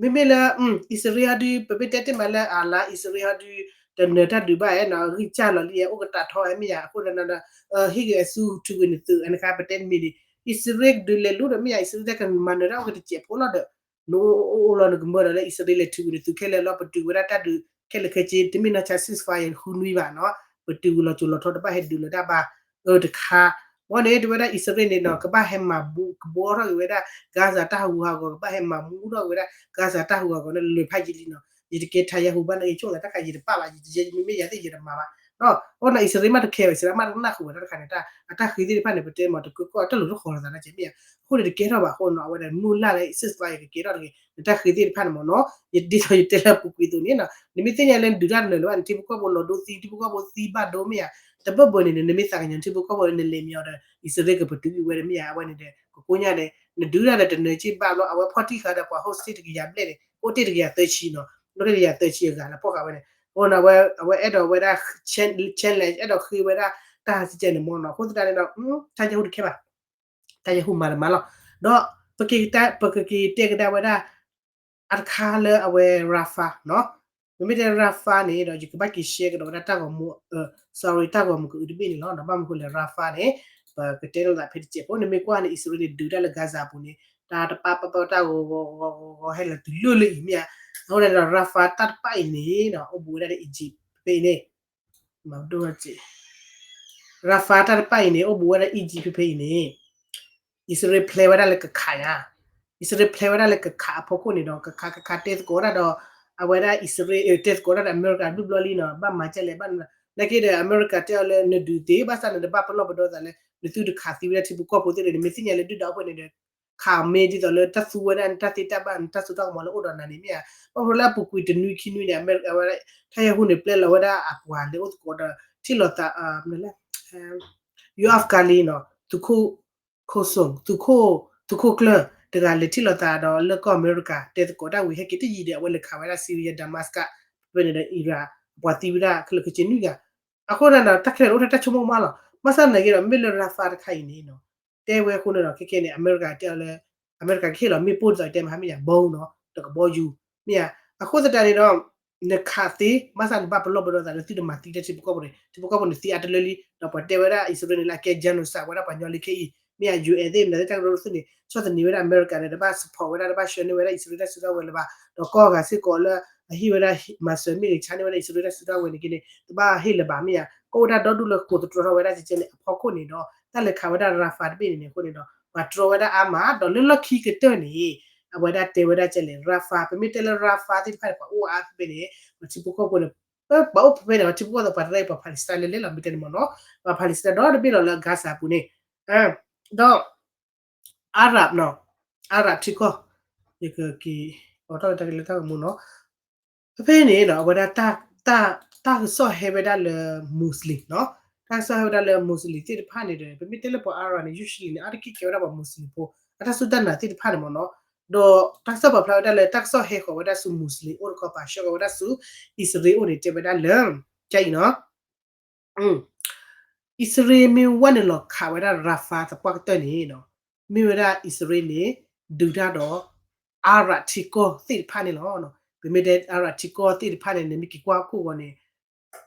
မ့မ့ၢ်လၢ အံၣ်စရ့လးဟီဒုး ပမ့ၢ်တဲတ့ၢ်မးလၢအလါအံၣ်စရ့လးဟီဒုး တနၢၤတၢ်ဒုးဘၣ်ဧါနီၤ ဂံၢ်စၢ်လီၤလံ အိၣ်ကတးထီဧါမ့ၢ်ယါ အဃိဒီး ဟ့ၣ်ဂ့ၤအစုထုးကွံာ်နသုး အန့ၣ်ခါ ပတဲတမံၤန့ၣ် အံၣ်စရ့လးကဒုးလဲၤလူဒီးမ့ၢ်ယါ အံၣ်စရ့လးကမၤနၢၤတၢ်အိၣ်က့ၤတစဲးဖိလီၤဒီး နအိၣ်လီၤနကမၢဒီးလၢအံၣ်စရ့လးလဲၤထုးကွံာ်နသုးခဲလၢာ်လီၤ ပတုာ်ဝဲဒၣ်တၢ်ဒုးခဲလၢာ်ခဲဆ့ တမ့ၢ်နီၢ်ဆါ ceasefire ဃုနွံဘၣ်နီၤ ပတုာ်ဝံၤလီၤစိၤလီၤထီတဘၣ်ဟဲဒုးလၢၤတၢ်ဘၣ် အၢတခါ ဝဲန့ၣ် တဲဝဲဒၣ်အံၣ်စရ့လးန့ၣ်နီၤ ကဘၣ်ဟဲမၤဘူၣ်ကဘှီထီၣ်က့ၤဝဲဒၣ် Gaza တၢ်ဟးဂူာ်ဟးဂီၤ ကဘၣ်ဟဲမၤမူထီၣ်က့ၤဝဲဒၣ် Gaza တၢ်ဟးဂူာ်ဟးဂီၤန့ၣ် လၢာ်ဖးယံာ်လံနီၤ ယတကဲ Netanyahu ဘၣ်န့ၣ် ယဆိကမိၣ်လၢတၢ်ခါယတပာ်ဘၣ် ယမ့မ့ၢ်ယၤသ့ၣ်ယတမၤဘၣ် အဃိန့ၣ် အံၣ်စရ့လးမ့ၢ်တခဲဘၣ် အံၣ်စရ့လးမ့ၢ်တနၢ်ဟူဘၣ်တၢ်တခါန့ၣ် အတၢ်ဃ့သ့ၣ်တဖၣ်န့ၣ် ပတဲမ့ၢ်တကၢကီၢ်တၢ်လိၤတဃီၤလိာ်သးနီၤ ကဲမ့ၢ်ယါ အဃိန့ၣ် တကဲထီၣ်ဘၣ်အဃိနီၤ အဝဲဒၣ်မုၢ်လၢ်လၢ ceasefire ကကဲထီၣ်တဂ့ၤ နတၢ်ဃ့သ့ၣ်တဖၣ်န့ၣ်မ့ၢ်နီၤ ယဒ်သိးယတဲလၢအပူၤကွံာ်အသိးန့ၣ်နီၤ နမ့ၢ်သ့ၣ်ညါလၢနဒုးတၢ်တနၢၤလၢၤဘၣ် နထံဖိကီၢ်ဖိလီၤဒိသံ ထံဖိကီၢ်ဖိသံဘၣ်ဒိမ့ၢ်ယါ တဘၢၣ်ဘၢၣ်န့ၣ် နမ့ၢ်သးကညီၤထံဖိကီၢ်ဖိ နလဲၤမံၤအီၤဒီး အံၣ်စရ့လးကပတုာ်ကွံာ်ဝဲဒၣ်မ့ၢ်ယါ အဝဲန့ၣ်ဒီး ကကိညါဒီး နဒုးတၢ်ဒီးတနၢၤက့ဘၣ်ဘျီ အဝဲဖီၣ်တံၢ်ဃာ်ဒီးပှၤ hostage တကယၤဘျဲၣ်န့ၣ် အိၣ်တ့ၢ်တကယၤသၢဆံနီၤ အိၣ်တ့ၢ်တကယၤသၢဆံအဂၤလၢဖီၣ်ဃာ်ဝဲန့ၣ် အဃိန့ၣ် အဝဲအဲၣ်ဒိးဝဲဒၣ် challenge အဲၣ်ဒိးဃ့ဝဲဒၣ် တၢ်ဟးစကဲန့ၣ်မ့ၢ်နီၤ အဃိသတးန့ၣ်ဒီး Netanyahu တခဲဘၣ် Netanyahu မၤတမၤလီၤ ဒီး ပကက့ၤတဲကဒါဝဲဒၣ် အတခါလၢအဝဲ Rafah နီၤ မ့မ့ၢ်တဲ Rafah န့ၣ်ဒီး ယကဘၣ်က့ၤ share ကဒီးဝဲဒၣ်တၢ်ဂီၤမူ sorry တၢ်ဂီၤမူကအုးတဘ့ၣ်န့ၣ်လီၤ ဘၣ်မနုၤအဃိလဲၣ် Rafah န့ၣ် ပကတဲလိာ်သးဖဲတစဲးဖိ နမ့ၢ်ကွၢ်န့ၣ် အံၣ်စရ့လးန့ၣ် ဒုးတၢ်လၢ Gaza ပူၤန့ၣ် တၢ်တပာ်ပာ်ပာ်တၢ်ဂီၤဂီၤဂီၤဂီၤဟဲလီၤတုၤလၢလၢအံၤမ့ၢ်ဧါ အဃိန့ၣ်ဒီး Rafah တၢ်တပာ်အံၤန့ၣ် အိၣ်ဘူးဝဲဒၣ်လၢ Egypt ဖဲအံၤန့ၣ် Rafah တၢ်တပာ်အံၤန့ၣ် အိၣ်ဘူးဝဲဒၣ် Egypt ဖဲဖဲအံၤန့ၣ် အံၣ်စရ့လး plan ဝဲဒၣ်လၢကခးယါ အံၣ်စရ့လး plan ဝဲဒၣ်လၢကခးအဖီခိၣ်န့ၣ်ဒီး ကခးကခးတဲသကိးဝဲဒၣ်ဒီး အဝဲဒၣ်အံၣ်စရ့လး တဲသကိးတၢ်ဒီးအမဲရကၤဘျုးဘျီလံနီၤ, ဘၣ်မၤကဲလဲၣ်ဘၣ်, နာ်က့ဒီး အမဲရကၤတဲအီၤလၢနဒုးသ့ ဘၣ်ဆၣ်န့ၣ် နတဘၣ်ပလီၢ်ပဒီသးလၢ နသုတခးသံဝဲဒၣ်ထံဖိကီၢ်ဖိသ့ၣ်န့ၣ် မ့ၢ်သ့ၣ်ညါလၢဒုၣ်ဒါအဃိန့ၣ်ဒီး ခးမ့ၢ်ဒ်သိးလၢတၢ်သူဝဲဒၣ်နတၢ်သ့တၢ်ဘၣ် နတၢ်စိတၢ်ကမီၤလၢအိၣ်ဒီးနၤန့ၣ်မ့ၢ်ဧါ, ဘၣ်မနုၤလၢအပူၤကွံာ်တနွံခံနွံန့ၣ် အမဲရကၤဝဲ ထၣ်ယၢ်ဟူန့ၣ် ပျဲလီၤဝဲဒၣ်အပှၤလဲၤအိၣ်သကိးဒီး ထံၣ်လိာ်သး မနုၤလဲၣ် ယိၤအၣ်ကါလံနီၤ, သုးခိၣ် ခိၣ်စိ သုးခိၣ် သုးခိၣ်ကျၢၢ်တဂၤလဲၤထံၣ်လိာ်သးဒီးလၢကီၢ်အမဲရကၤ တဲသကိးတၢ်ဝံၤဟဲက့ၤတယံာ်ဒီး အဝဲလဲၤခးဝဲဒၣ် Syria Damascus ဖဲန့ၣ်ဒီး Iran အပှၤသံဝဲဒၣ်ခဲလၢာ်ခဲဆ့နွံဂၤ, အဃိန့ၣ်ဒီး တၢ်ခဲလၢာ်အိၣ်ထဲတၢ်ဆိကမိၣ်မးလီၤ. ဘၣ်ဆၣ်သနာ်က့ဒီး မ့ၢ်လၢ Rafah တခါအံၤန့ၣ်နီၤ တဲဝဲအဃိန့ၣ်ဒီး ခဲကဲန့ၣ် အမဲရကၤတဲအီၤလၢ အမဲရကၤကဟ့ၣ်လီၤမ့ၣ်ပိၢ်ဒ်သိးတဲမဟါမ့ၢ်ယၤ bomb နီၤ ဒီးကဘီယူၤ မ့ၢ်ဧါ, အဃိသတးန့ၣ်ဒီး နခးသ့ ဘၣ်ဆၣ်နဘၣ်ပလီၢ်ပဒီသးလၢသုတမၤသံတၢ်ထံဖိကီၢ်ဖိန့ၣ် ထံဖိကီၢ်ဖိန့ၣ်သံအါတလၢလံ ဒီးပှၤတဲဝဲဒၣ်အံၣ်စရ့လးန့ၣ်လၢအကဲ genocide ဝဲဒၣ်ပှၤညီလၢခဲအံၤ မ့ၢ်ဧါ, ယူၣ်အဲၣ်သ့ၣ် မနုၤသ့ၣ်တၢ်ကရၢကရိသ့ၣ်န့ၣ် ဆီၣ်သနံးဝဲဒၣ်အမဲရကၤန့ၣ် တဘၣ် support ဝဲဒၣ် တဘၣ်ဆှၢန့ၢ်ဝဲဒၣ်အံၣ်စရ့လးတၢ်စုတၢ်ဝဲၤလၢၤဘၣ်, ဒီးကီၢ်ဂၤစ့ၢ်ကီးလၢ အဟ့ၣ်ဝဲဒၣ် မၤစၢၤမ့ၢ်ဂ့ၤ ဆါန့ၢ်ဝဲဒၣ်အံၣ်စရ့လးတၢ်စုတၢ်ဝဲၤန့ၣ်က့န့ၣ် တဘၣ်ဟ့ၣ်လၢၤဘၣ်မ့ၢ်ဧါ, ကအိၣ်ဝဲဒၣ်ဒီဒူၣ်လၢကိးသတြီထီၣ်ဝဲဒၣ်ကဲကဲန့ၣ် အဖီခိၣ်န့ၣ်ဒီး တၢ်လဲၤခးဝဲဒၣ် Rafah တဘ့ၣ်န့ၣ်န့ၣ်အဃိန့ၣ်ဒီး ပှၤတြီဝဲဒၣ်အါမး ဒီးလၢလီၢ်ခံကတၢၢ်န့ၣ် အဝဲဒၣ်တဲဝဲဒၣ်ကဲလဲၣ် Rafah ပမ့ၢ်တဲလၢ Rafah သ့ၣ်တဖၣ်န့ၣ် ပှၤအိၣ်အါဖဲဖဲန့ၣ် ပှၤထံဖိကီၢ်ဖိန့ၣ် ပှၤအိၣ်ဖဲဖဲန့ၣ် ပှၤထံဖိကီၢ်ဖိ ပှၤတရၢအံၤ ပှၤ Palestine လဲၤလဲၤလီၤ မ့ၢ်တဲန့ၣ်မ့ၢ်နီၤ, ပှၤ Palestine ဒီတဘ့ၣ်လီၤလၢ Gaza အပူၤန့ၣ်, ဒီး Arab နီၤ, Arab ထံကီၢ်, ယကက့ၤ အိးထီၣ်က့ၤတၢ်ကလၢတၢ်ကမူနီၤ, ဖဲဖဲန့ၣ်နီၤ အဝဲဒၣ် တၢ်ကစီၣ်ဟဲဝဲဒၣ်လၢ Muslim နီၤ, တၢ်ကစီၣ်ဟဲဝဲဒၣ်လၢ Muslim သ့ၣ်တဖၣ်န့ၣ်ဒီး ပမ့ၢ်တဲလၢပှၤ Arab န့ၣ် usually န့ၣ် အါတက့ၢ်ကဲဝဲဒၣ်ပှၤ Muslim ဖိ အတၢ်စူၢ်တၢ်နာ်သ့ၣ်တဖၣ်န့ၣ်မ့ၢ်နီၤ, ဒီးတၢ်ကစီၣ်ပာ်ဖျါဝဲဒၣ်လၢ တၢ်ကစီၣ်ဟဲဃီၤဝဲဒၣ်ဆူ Muslim အိၣ်တခီပၤ ဆှၢဃီၤဝဲဒၣ်ဆူ အံၣ်စရ့လးအိၣ်န့ၣ် တဲဝဲဒၣ်လၢ ကါအံၤနီၤ အံၣ်စရ့လးမ့ၢ်ဝဲနုာ်လီၤခးဝဲဒၣ် Rafah သပှၢ်ကတၢၢ်န့ၣ်နီၤ, မ့ၢ်ဝဲဒၣ်အံၣ်စရ့လးန့ၣ် ဒုးတၢ်ဒီး Arab ထံကီၢ်သ့ၣ်တဖၣ်န့ၣ်လီၤ. ပမ့ၢ်တဲ Arab ထံကီၢ်သ့ၣ်တဖၣ်န့ၣ် နမ့ၢ်က့ၤကွၢ်ခိၣ်ဂီၤန့ၣ်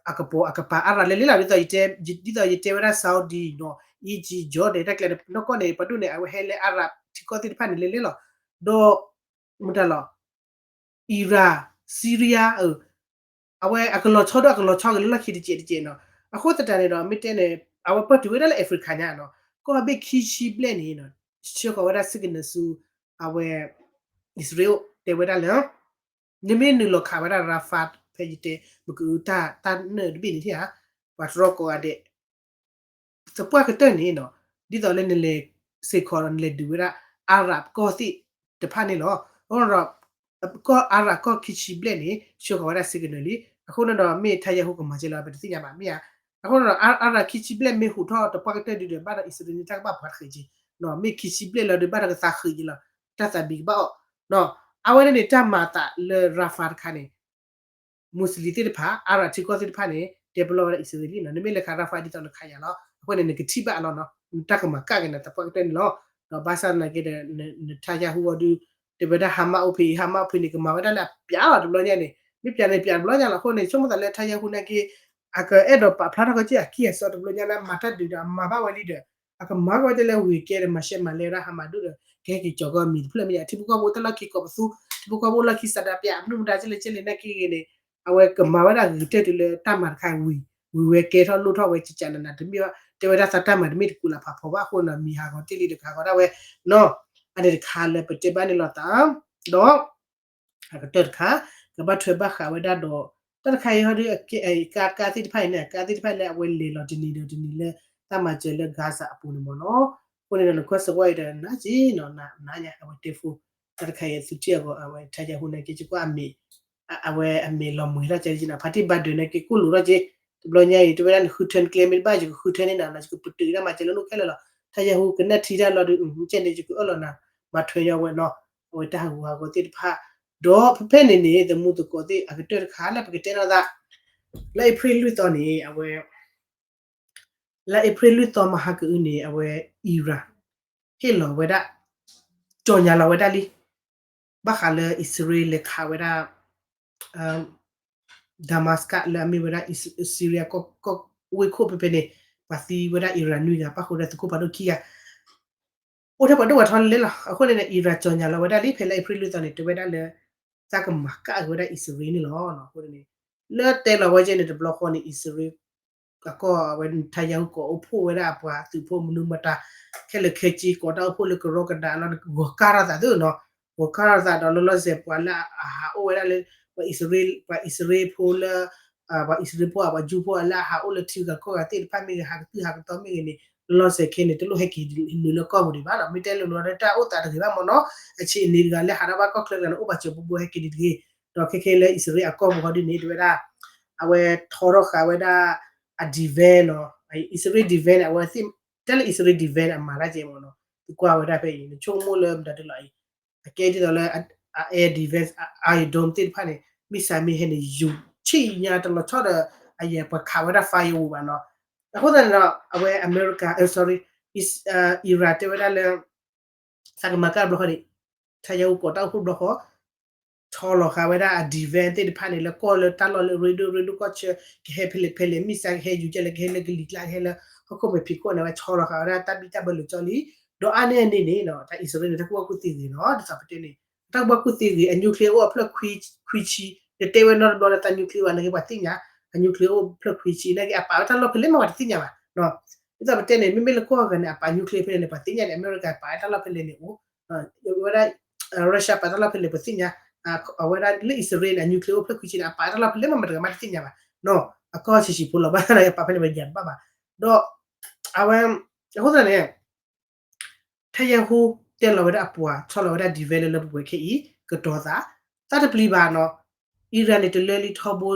အကပိာ်အကပၤ Arab လဲၤလဲၤလီၤ ဒ်သိးယတဲဝဲဒၣ် Saudi နီၤ Egypt, Jordan တၢ်ကျဲန့ၣ် နီၢ်ကီၢ်န့ၣ် ပှၤဒိၣ်န့ၣ် အဝဲဟဲလၢ Arab ထံကီၢ်သ့ၣ်တဖၣ်န့ၣ် လဲၤလဲၤလီၤ. ဒီး မတၤလီၤ Iraq, Syria အဝဲအကလီၤဆီဒိၣ်အကလီၤဆီက့ၤလၢလီၢ်ခံတစဲးတစဲးနီၤ. အဃိသတးန့ၣ်ဒီး မ့ၢ်တဲန့ၣ် အဝဲပၢၢ်တုၤဝဲဒၣ်လၢ Africa ညါနီၤ, ကီၢ်ဘ့ၣ်ခံဆံဘျဲၣ်န့ၣ် ဆှၢဃီၤဝဲဒၣ် signal ဆူ အဝဲ အံၣ်စရ့လး တဲဝဲဒၣ်လၢ နမ့ၢ်နုာ်လီၤခးဝဲဒၣ် Rafah ဖဲယတဲ မ့ၢ်ကအု တၢ်နၢၣ်တဘ့ၣ်န့ၣ်ဧါ, ပှၤတြီကိးဂၤဒဲး သပှၢ်ကတၢၢ်န့ၣ်နီၤ, ဒ်သိးလၢနလဲၤစ့ၢ်ကီးဒီး နလဲၤဒုးဝဲဒၣ် Arab ကီၢ်သ့ၣ်တဖၣ်န့ၣ်လီၤ. အဃိဒီး ကီၢ် Arab ကီၢ်ခံဆံဘျဲၣ်န့ၣ် ဆှၢဃီၤဝဲဒၣ် signal လံ. အဃိန့ၣ်ဒီး မ့ၢ် Netanyahu ကမၤကဲလၢၤ ပတသ့ၣ်ညါဘၣ် မ့ၢ်ဧါ. အဃိန့ၣ်ဒီး Arab ခံဆံဘျဲၣ်မ့ၢ်ဟူးထီၣ်သပှၢ်ကတၢၢ်ဒုးဒီး ဘၣ်ဒီးအံၣ်စရ့လးန့ၣ် တၢ်ကဘၣ်ပှၤတဃ့ၢ်က့ၤ, မ့ၢ်ခံဆံဘျဲၣ်လီၤဒီး ဘၣ်ဒီးကသးဃ့ၢ်က့ၤလီၤ, တၢ်သးဘံၣ်ကဘၣ်အီၣ် အဝဲန့ၣ်န့ၣ် တၢ်မၤအသးလၢ Rafah တခါန့ၣ် Muslim သ့ၣ်တဖၣ် Arab ထံကီၢ်သ့ၣ်တဖၣ်န့ၣ် တဲပလီၢ်ဝဲဒၣ်အံၣ်စရ့လးလံနီၤ, နမ့ၢ်လဲၤခး Rafah ဒ်သိးနခးယၤလီၤ. အဃိန့ၣ် နကထံၣ်ဘၣ်အလီၢ်နီၤ, နတၢ်ကမၤကၣ်က့ၤနၤသပှၢ်ကတၢၢ်န့ၣ်လီၤ. ဒီးဘၣ်ဆၣ်သနာ်က့ဒီး Netanyahu အီၤဒုး တဲဝဲဒၣ် Hamas အိၣ်ဖဲအံၤ Hamas အိၣ်ဖဲန့ၣ် ကမၤဝဲဒၣ်လၢအပျးလီၤတဘျီညါန့ၣ်, မ့ၢ်ပျးန့ၣ်ပျးတဘျီညါလီၤ. အဃိန့ၣ် ဆိကမိၣ်သးလၢ Netanyahu နာ်က့ အကအဲၣ်ဒိးပာ်ဖျါထီၣ်ကီးက့ၤအခံအစီတဘျီညါလၢ မၤတၢ်ဒုးဒီး အမၤဘၣ်ဝဲလံဒီး အကမၤကီးဝဲဒ်လၢဝံၤကဲဒီး မၤရှဲမၤလဲဝဲဒၣ် Hamas ဒုးဒီး ကဟဲက့ၤကၠီၤကီးမံၤတဖျၢၣ်မ့ၢ်ဧါ, ထံဖိကီၢ်ဖိတၢ်လီၢ်ခံကိးပသူ ထံဖိကီၢ်ဖိလီၢ်ခံ ဆန္ဒပြ မနုၤမတၤကလဲၣ်ကလဲၣ်နာ်က့ဂ့ၤန့ၣ် အဝဲကမၤဝဲဒၣ်ဂ့ၤကတၢၢ်တုၤလၢတၢ်မၤတခါဝံၤ, ဝံၤဝဲကဲထီၣ်လိၣ်ထီၣ်ဝဲကကနနၤတမ့ၢ်ဘၣ်, တဲဝဲဒၣ်သးတၢ်မၤတမ့ၢ်တကူးလၢဖးဖီဘၣ်အဃိန့ၣ် မံၤဟးဂီၤတ့ၢ်လံဒီးကဟးဂီၤဒၣ်ဝဲ နီၤ, အန့ၣ်တခါလၢပတဲဘၣ်န့ၣ်လီၤသး ဒီး အကတၢၢ်တခါ ကဘၣ်ထွဲဘၣ်ဃးဝဲဒၣ်ဒီး တၢ်တခါအံၤဟီဒုး ကါ ကါသ့ၣ်တဖၣ်အံၤန့ၣ် ကါသ့ၣ်တဖၣ်လၢအဝဲလဲၤလီၤတနံၤဒီးတနံၤလၢ တၢ်မၤစၢၤလၢ Gaza အပူၤန့ၣ်မ့ၢ်နီၤ, အဃိန့ၣ်ဒီး နကွၢ်စ့ၢ်ကီးအံၤဒီး နၤက့နီၤ နၤညါ အဝဲတဲဖိ တၢ်တခါအံၤသုထံၣ်အဂီၢ် အဝဲ Netanyahu နာ်က့ ကကွၢ်အမ့ၢ် အဝဲအမ့ၢ်လီၤမှဲၤထီၣ်ကဲက့နီၤ, ဖါတံၢ်ဘါဒၢးနာ်က့ ကိၢ်လိာ်ထီၣ်က့, တဘျီညါအံၤ တဲဝဲဒၣ်နဃုထၢကျဲမ့ၢ်တဘၣ် ယကဃုထၢန့ၢ်နၤနီၤ ယကပတုာ်ဒၣ်မၤစၢၤလၢနအိၣ်ခဲလၢာ်လီၤ, Netanyahu ကနၣ်ထံတၢ်လီၤဒုး ကဲန့ၣ် ယကအၢၣ်လီၤနၤ မၤထွဲညီဝဲနီၤ, အဝဲတၢ်ဟးဂူာ်ဟးဂီၤသ့ၣ်တဖၣ်, ဒီးဖဲဖဲန့ၣ်န့ၣ် သမူသကိးသ့ၣ်အကတၢၢ်တခါလၢပကတဲနီၤသး လၢအ့ဖြ့ၣ်လွံၢ်သီန့ၣ် အဝဲ လၢအ့ဖြ့ၣ်လွံၢ်သီမဟါကအုန့ၣ် အဝဲ Iran ဟ့ၣ်လီၤဝဲဒၣ် ကၠီၣ်ညါလီၤဝဲဒၣ်လံ ဘၣ်ဃးလၢအံၣ်စရ့လးလဲၤခးဝဲဒၣ် Damascus လၢအမ့ၢ်ဝဲဒၣ် Syria ကီၢ်ဝ့ၢ်ခိၣ်ဖဲဖဲန့ၣ် ပှၤသံဝဲဒၣ် Iran နွံဂၤ ပၣ်ဃုာ်ဝဲဒၣ်သုးခိၣ်ဖးဒိၣ်ခံဂၤ အိၣ်ထဲပှၤဒိၣ်ပှၤထီလဲၤလဲၤလီၤ. အဃိန့ၣ် Iran ကၠီၣ်ညါလီၤဝဲဒၣ်လံ ဖဲလၢအ့ဖြ့ၣ်လွံၢ်သီန့ၣ် တဲဝဲဒၣ်လၢ သးကမၤကၣ်က့ၤဝဲဒၣ်အံၣ်စရ့လးန့ၣ်လီၤ. အဃိန့ၣ် လၢတဲလီၤဝဲကဲန့ၣ် တဘျီဃီန့ၣ် အံၣ်စရ့လး အကီၢ်အဝဲ Netanyahu ကိးအိၣ်ဖှိၣ်ဝဲဒၣ်အပှၤသုးဖိမနုၤမတၤ ခဲလၢာ်ခဲဆ့ ကိးတၢ်အိၣ်ဖှိၣ်လၢကရီကဒါလီၤ ဂီၤကၢ်ထီၣ်သးသုနီၤ, ဂီၤကၢ်ထီၣ်သးဒီးလီၤလီၤဆဲးပှၤလၢအဟးအိၣ်ဝဲဒၣ်လၢ ပှၤအံၣ်စရ့လးဖိလၢ ပှၤအံၣ်စရ့လးဖိဧါ ပှၤယူဖိဧါ လၢအဟးအိၣ်လၢထံဂၤကီၢ်ဂၤသ့ၣ်တဖၣ်မ့ၢ်ဂ့ၤ ဟးကသုၣ်ဟးကတီၢ်မ့ၢ်ဂ့ၤန့ၣ် လီၤစဲၤခဲန့ၣ် တလိၣ်ဟဲက့ၤနုာ်လၢကီၢ်ပူၤဒံးဘၣ်နီၤ. မ့ၢ်တဲလိၤလိၤဒီးတၢ်အိၣ်သးတဂ့ၤဘၣ်မ့ၢ်နီၤ. အဆံးအနံၤတဂၤလၢဟးထီၣ်ဘၣ်ကီၢ်ချၢတဂၤန့ၣ် အိၣ်ဘၣ်စၢၤဘိဘိဟဲက့ၤဒံးတဂ့ၤ. ဒီးခဲခဲလၢအံၣ်စရ့လးအကီၢ်ပူၤဟီဒ်န့ၣ် တဝဲဒၣ် အဝဲထီထီၣ်ဃာ်ဝဲဒၣ် အ defense နီၤ. အံၣ်စရ့လး defense န့ၣ် အဝဲသ့ၣ် တဲလၢအံၣ်စရ့လး defense န့ၣ် အမၤတၢ်ကဲမ့ၢ်နီၤ. သုကွၢ်ဝဲဒၣ်ဖဲအံၤ နဆိကမိၣ်လၢမတၤဒ်လီၤအံၤ အကဲဒ်သိးလၢ အ air defense, air dome သ့ၣ်တဖၣ်န့ၣ် မ့ၢ်စးမ့ၢ်ဟဲန့ၣ် ယူၤဆံၣ်ညါတလီၤဆီဒီး အယဲၢ်ပှၤခးဝဲဒၣ် firework ဘၣ်နီၤ. အဃိသတးန့ၣ်ဒီး အဝဲအမဲရကၤ sorry, Iran တဲဝဲဒၣ်လၢ သးကမၤကၢ်တဘျီဃီန့ၣ် ထါယၤဟူကိးတၢ်အိၣ်ဖှိၣ်တဘျီဃီ ဆီလီၤဃာ်ဝဲဒၣ်အ defense သ့ၣ်တဖၣ်န့ၣ် လၢကီၢ်လၢတၢ်လီၢ်လၢအရ့ဒိၣ်ရ့ဒိၣ်ကီၢ်ဆၢ ကဟဲဖဲလဲၣ်ဖဲလဲၣ် မ့ၢ်စးကဟဲယူၤ ကလဲၣ် ကဟဲလၢကလံၤကျါ ကဟဲလၢဟီၣ်ခိၣ်မဲာ်ဖံးခိၣ်န့ၣ် ဝဲဆီလီၤဃာ်ဝဲဒၣ်တၢ်ဘံၣ်တၢ်ဘၢလိာ်ကၠီလံ. ဒီးအါန့ၢ်အန့ၣ်န့ၣ် တၢ်အံၣ်စရ့လးန့ၣ် တၢ်ကူၣ်ဘၣ်ကူၣ်သ့ဂ့ၤနီၤ ဒ်သိးပတဲန့ၣ် တၢ်ကူၣ်ဘၣ်ကူၣ်သ့ဂ့ၤ အ nuclear အိၣ်အဖျၢၣ် ခွံဆံ, နတဲဝဲနီတဘျီလၢတၢ် nuclear ဘၣ်န့ၣ်ဂ့ၤ ပှၤသ့ၣ်ညါ, အ nuclear အိၣ်ဖျၢၣ်ခွံဆံ န့ၣ်ဂ့ၤ အပာ်ဝဲတၢ်လီၢ်ဖဲလဲၣ်မး ပှၤတသ့ၣ်ညါဘၣ်. ဒ်သိးပတဲန့ၣ် မ့မ့ၢ်လၢကီၢ်ဂၤန့ၣ် အပာ် nuclear ဖဲလဲၣ်န့ၣ် ပှၤသ့ၣ်ညါန့ၣ် အမဲရကၤပာ်ဝဲတၢ်လီၢ်ဖဲလဲၣ်န့ၣ်အိၣ်, ဝဲဒၣ် Russia ပာ်တၢ်လီၢ်ဖဲလဲၣ် ပသ့ၣ်ညါ, အဝဲဒၣ်လၢအံၣ်စရ့လးန့ၣ် အ nuclear အိၣ်ဖျၢၣ်ခွံဆံန့ၣ် အပာ်တၢ်လီၢ်ဖဲလဲၣ်မး မတၤတဂၤမးတသ့ၣ်ညါဘၣ်နီၤ. အကီၢ်ဆံးဆံးဖိလီၤ ဘၣ်သနာ်က့ ပာ်ဖဲလဲၣ်ပယၤတဘၣ်ဘၣ်. ဒီး အဝဲ အဃိသတးန့ၣ် ထါယၤဟူတဲလီၤဝဲဒၣ်အပှၤ ဆီလီၤဝဲဒၣ် defense လၢလၢပှဲၤပှဲၤခဲအံၤ ကတီၤသး, တၢ်တပျံၤဘၣ်နီၤ. Iran န့ၣ် တလၢလံ ထီ